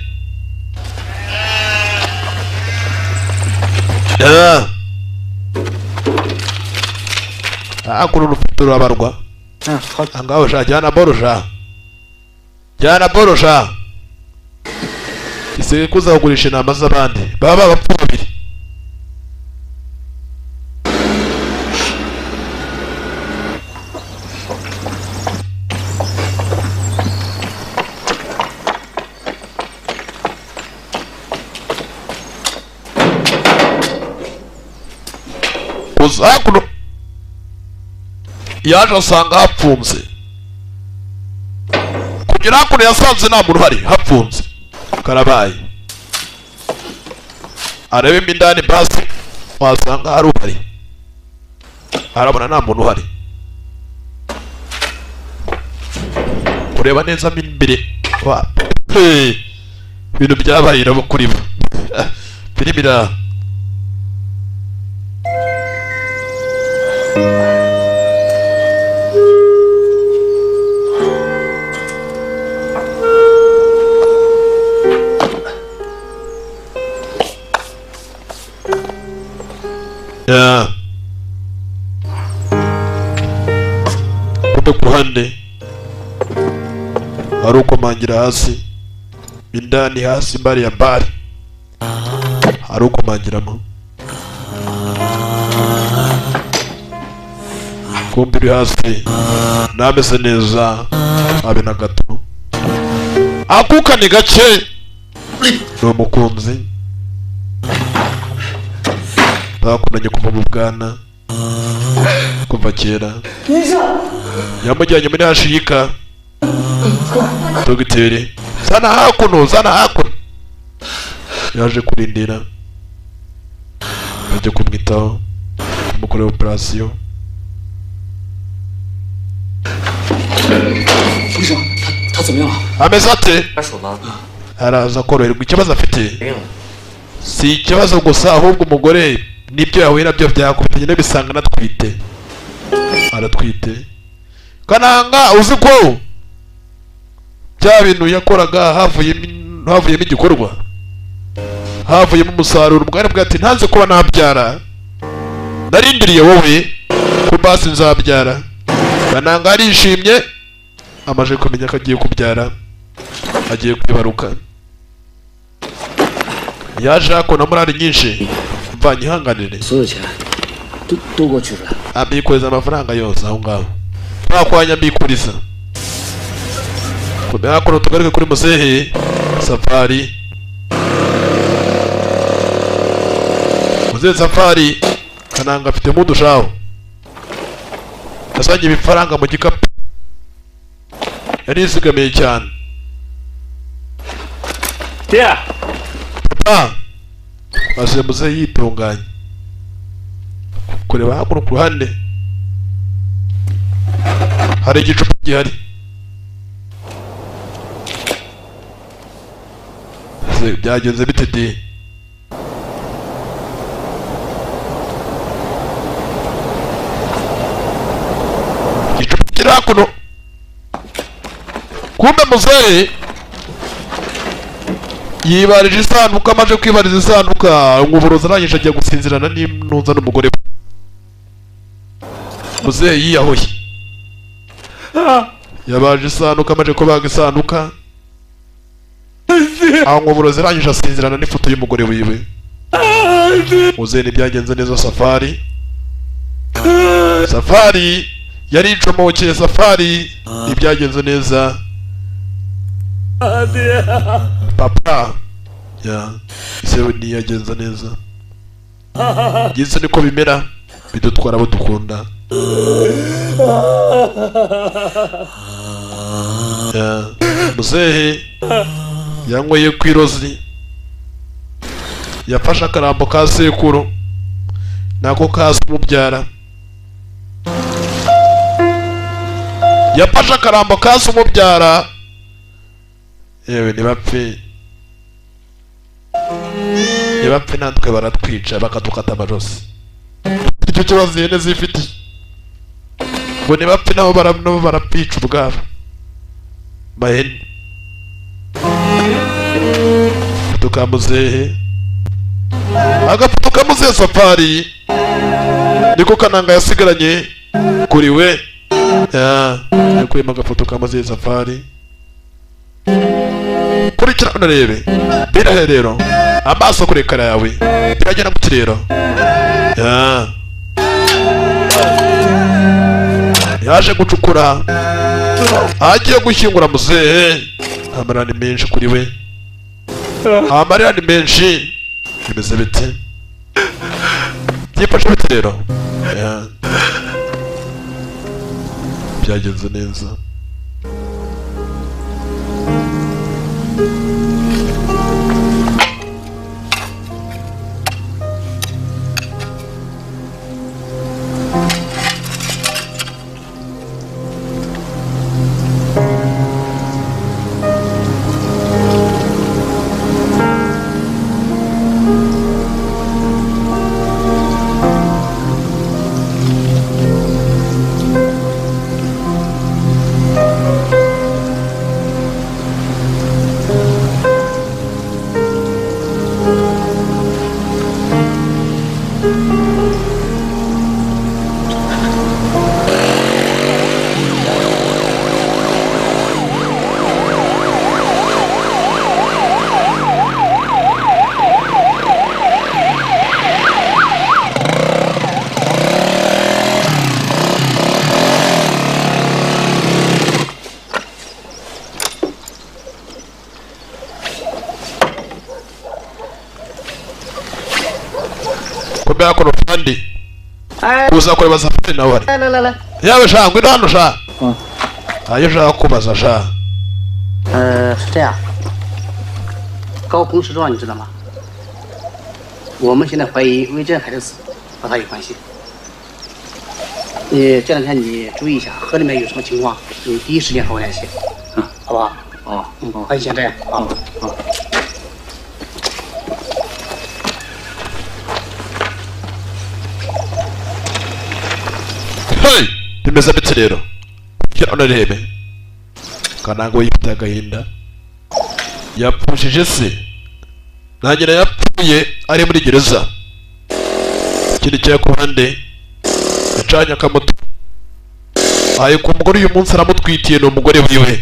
Akuru rufite urabarwa. Angaho sha jyana borosha. Jyana borosha. Ise kuzagurisha inama z'abandi. Baba bapfa babiri. Ntuza hakuno yaje asanga hapfunze. Kugera hakuno yasanze nta muntu uhari, hapfunze. Karabaye arebe indani basi wasanga hari uhari, arabona nta muntu uhari. Kureba neza mo imbere ibintu byabaye irabo kuri bo birimira. Kumbe ku ruhande hari ukomangira hasi indani hasi mbari ya bari hari ukomangiramo. Kumbe uri hasi nameze neza abe na gato akuka ni gake ni umukunzi bakundanye kuva mu bwana kuva kera. Yamujyanye muri hashika dogiteri zana hakuno zana hakuno yaje kurindira bajya kumwitaho kumukorera operation. Ameze ate? Araza koroherwa. Ikibazo afite si ikibazo gusa, ahubwo umugore nibyo yahuye nabyo byakubitanye n'ibisanga natwite. Aratwite Kananga uzi ko bya bintu yakoraga havuyemo igikorwa, havuyemo umusaruro. Umugore bwa ati ntanze kuba nabyara, narindiriye wowe ko basi nzabyara. Kananga arishimye amaje kumenya ko agiye kubyara, agiye kwibaruka. Yaje akona morali nyinshi mvanye ihanganire abikuriza amafaranga yose aho ngaho ntakwanya mbikuriza. Kubera tugaruke kuri muzehe Safari. Muzehe Safari Kananga afite mudushaho asanye ibifaranga mu gikapu yarizigamiye cyane. Papa maze muzehe yitunganye kureba hakuno ku ruhande hari igicupa gihari. Byagenze bite di? Igicupa kiri hakuno. Kumbe muzehe yibarije isanduka, amaze kwibariza isanduka umuburozi arangije agiye gusinzirana n'intuza n'umugore we. Muzehe yiyahuye yabaje isanduka, amaze kubaga isanduka aho umuburozi arangije asinzirana n'ifoto y'umugore wiwe. Muzehe ntibyagenze neza. Safari yari icomokeye. Safari ntibyagenze neza. Papa ya sewe ntiyagenza neza. Gisa niko bimera bidutwara abo dukunda. Muzehe yanyweye ku irozi, yafashe akarambo ka sekuru nako kaza umubyara. Yafashe akarambo kaza umubyara. Yewe ntibapfe natwe baratwica bakadukata amajosi. Icyo kibazo ihene zifitiye ngo ntibapfe nabo barapfica ubwabo mahene. Tukamuzehe agafoto kamuzehe Safari niko Kananga yasigaranye kuri we. Yakuyemo agafoto kamuzehe Safari. Kurikira unarebe birahe rero amaso kuri ekara yawe biragenda mu kirero. Yaje gucukura agiye gushyingura muzehe. Amarira ni menshi kuri we, amarira ni menshi. Bimeze bite? Byifashe bite rero? Byagenze neza. Kuza kureba safari nawe ari. Yawe sha ngwino hano sha. Ayo sha kubaza sha. 是这样。高空失撞你知道吗？我们现在怀疑魏振海的死和他有关系。你这两天你注意一下，河里面有什么情况，你第一时间和我联系，好不好？哦，那就先这样啊。好。 Hey, bimeze bite rero? Kugira unarebe. Kanango yifite agahinda. Yapfushije se. Nanjye yapfuye ari muri gereza. Ikindi cya kuhande yacanye akamoto. Aye ku mugore uyu munsi aramutwitiye ni umugore wiwe.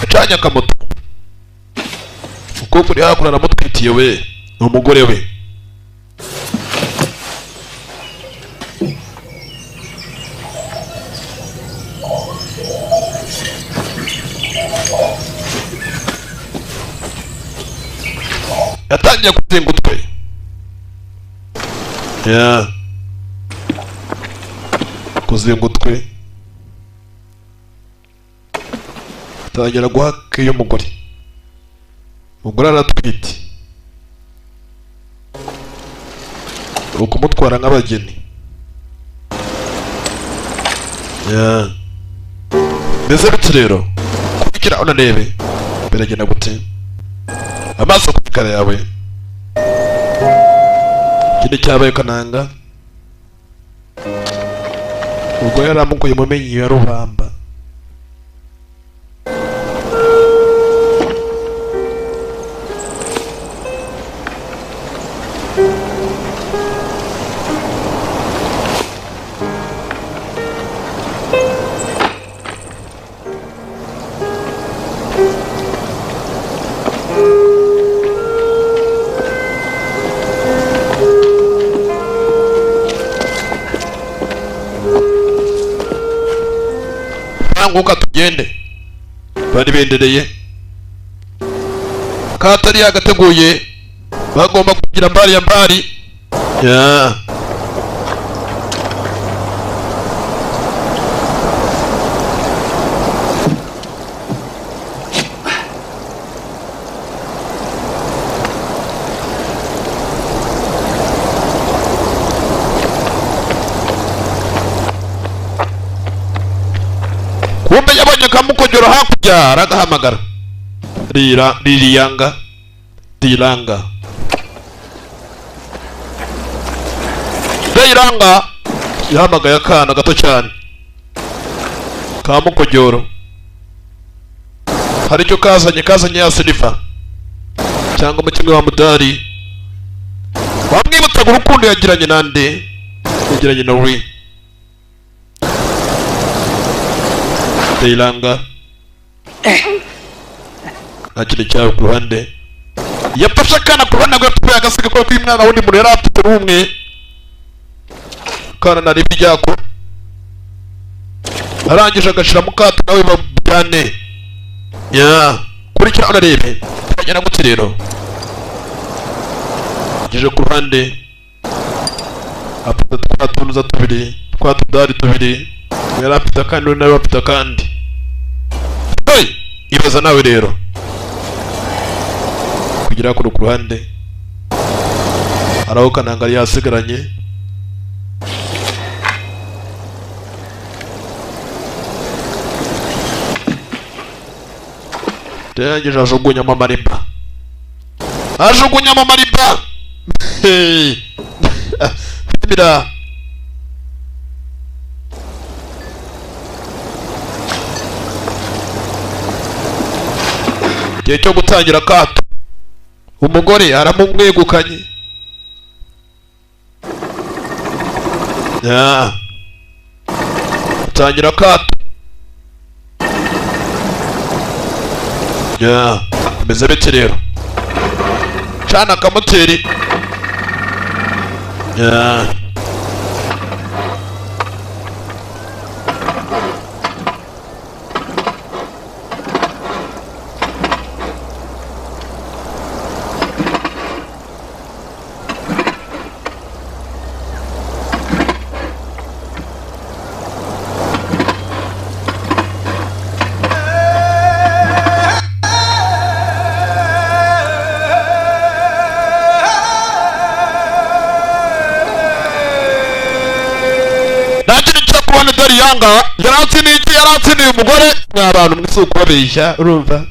Yacanye akamoto. Uko kuri hakura aramutwitiye we ni umugore we. Yatangiye kuzinga utwe. Yeah. Kuzinga utwe. Atangira guhaka iyo mugore. Umugore aratwite. Ukumutwara nk'abageni. Yeah. Mbese bite rero? Kugira unarebe. Biragenda gute? Amaso ku kare yawe. Ikindi cyabaye Kananga. Ubwo yaramukuye mu menyo ya rubamba. Nguka tugende. Bari bendereye. Katari yagateguye. Bagomba kugira mbari ya mbari. Ya. Kumbe yabonye kamukojoro hakurya aragahamagara. Rira ririyanga riranga. Riranga yahamagaye akana gato cyane. Kamukojoro. Hari icyo kazanye kazanye ya siliva. Cyangwa mu kimwe wa mudari. Bamwibutsaga urukundo yagiranye nande? Yagiranye na Uri. Riranga. Ntakindi cyawe ku ruhande. Yafashe akana ku ruhande ngo yapfuye agasiga ko kw'umwana wundi muntu yari afite rumwe. Kana nari byako. Arangije agashira mu kato nawe bajyane. Ya, kurikira unarebe. Bagera gute rero? Gije ku ruhande. Afite twa tunuza tubiri, twa tudari tubiri yari afite, akandi undi nawe afite akandi. Hey! Ibaza nawe rero kugira kuri ku ruhande hari aho Kananga yari yasigaranye. Yarangije ajugunyamo amariba, ajugunyamo amariba. Hey! Bira igihe cyo gutangira akato, umugore aramumwegukanye. Ya. Tangira akato. Ya, bimeze bite rero? Cana akamoteri. Ya. Yanga yaratsindiye iki? Yaratsindiye umugore. Mwa bantu mwese ukubabeshya, urumva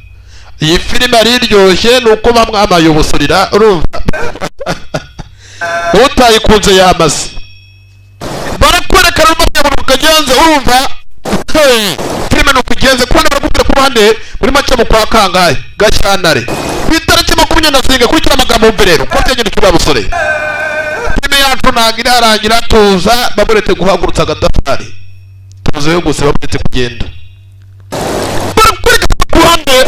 iyi filime ari iryoshye, ni uko bamwamaye ubusurira, urumva utayikunze yamaze barakwereka rero ukagenze, urumva hey, filime ni ukugenze kubona barakubwira ku ruhande muri make mu kwa kangahe Gashyantare ku itariki 27. Kurikira amagambo wumve rero ko byagendekeye wa musore. Filime yacu ntabwo irarangira, tuza bamuretse guhagurutsa agatafari, tuzeyo gusa bamuretse kugenda. Barakwereka ku ruhande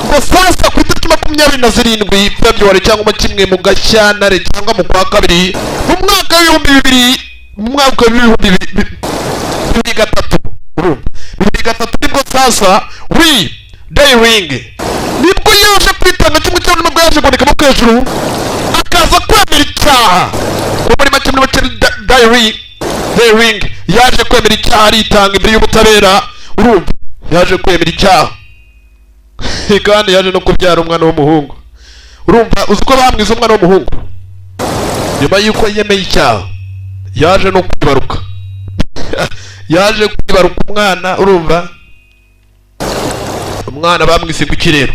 ngo sasa ku itariki 27 February cyangwa mu kimwe mu Gashyantare cyangwa mu kwa kabiri mu mwaka w'2000, mu mwaka w'2003, urumva 2003 nibwo sasa wi Daring nibwo yaje kwitanga kimwe cyangwa nibwo yaje kubonekamo hejuru akaza kwemera icyaha. Ko muri make muri make Daring yaje kwemera icyaha, aritanga imbere y'ubutabera, urumva yaje kwemera icyaha kandi yaje no kubyara umwana w'umuhungu. Urumva uzi ko bamwize umwana w'umuhungu nyuma y'uko yemeye icyaha, yaje no kwibaruka yaje kwibaruka umwana. Urumva umwana bamwise ku kirero,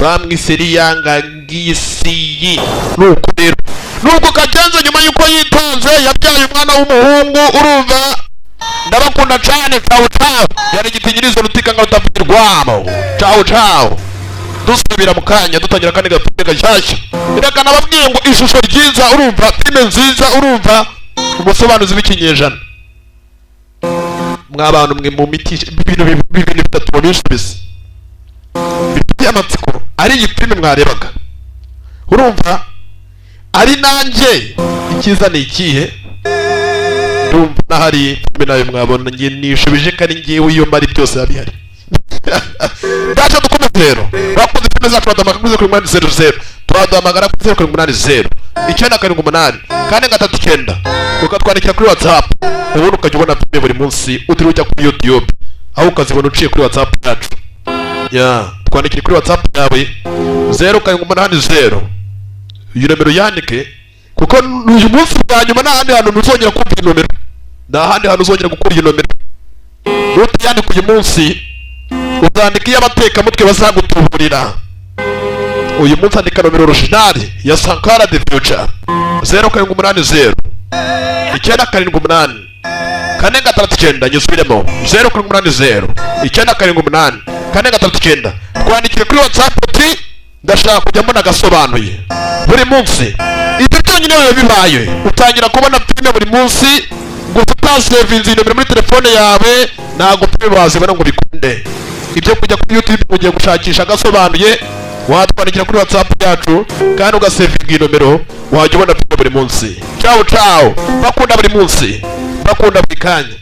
bamwise Riyanga Ngisiyi. Nuko rero nuko kagenze nyuma y'uko yitonze yabyaye umwana w'umuhungu. Urumva ndabakunda cyane, ciao ciao. Yari igitinyirizo rutikanga rutavugirwamo. Ciao ciao. Dusubira mu kanya dutangira kandi gapfuye gashyashya. Reka nababwiye ngo ishusho ryiza, urumva filime nziza, urumva umusobanuzi w'ikinyejana. Mwa bantu mwe mu miti ibintu bitatu mubisubize by'amatsiko ari iyi filime mwarebaga, urumva ari nanjye icyiza ni ikihe? Ndumva nahari filime nayo mwabona ngiye nishubije kandi ngiye iyo mari byose yabihari. Ndaje dukomeze rero. Bakunze filime zacu baduhamagara kuri 0780 00, turaduhamagara kuri 0780 978 439, ukatwandikira kuri WhatsApp, ubundi ukajya ubona filime buri munsi utiriwe ujya kuri YouTube, aho ukazibona uciye kuri WhatsApp yacu. Ya, twandikire kuri WhatsApp yawe 0780, iyo nomero yandike, kuko uyu munsi bwa nyuma nta handi hantu ntuzongera kumva iyi nomero, nta handi hantu uzongera gukura iyi nomero. Nutayandika uyu munsi uzandika iyo abatekamutwe bazagutuburira. Uyu munsi andika nomero original ya Sankara the Future 0780 978 439. Nyisubiremo 0780 978 439. Twandikire kuri WhatsApp uti ndashaka kujyamo nagasobanuye buri munsi. Ibyo byonyine biba bibaye utangira kubona filime buri munsi, gusa utasevinze iyi nomero muri telefone yawe ntabwo filime wazibona ngo bikunde. Ibyo kujya kuri YouTube ugiye gushakisha agasobanuye, watwandikira kuri WhatsApp yacu kandi ugasevinga iyi nomero, wajya ubona filime buri munsi. Ciao ciao, bakunda buri munsi, bakunda buri kanya.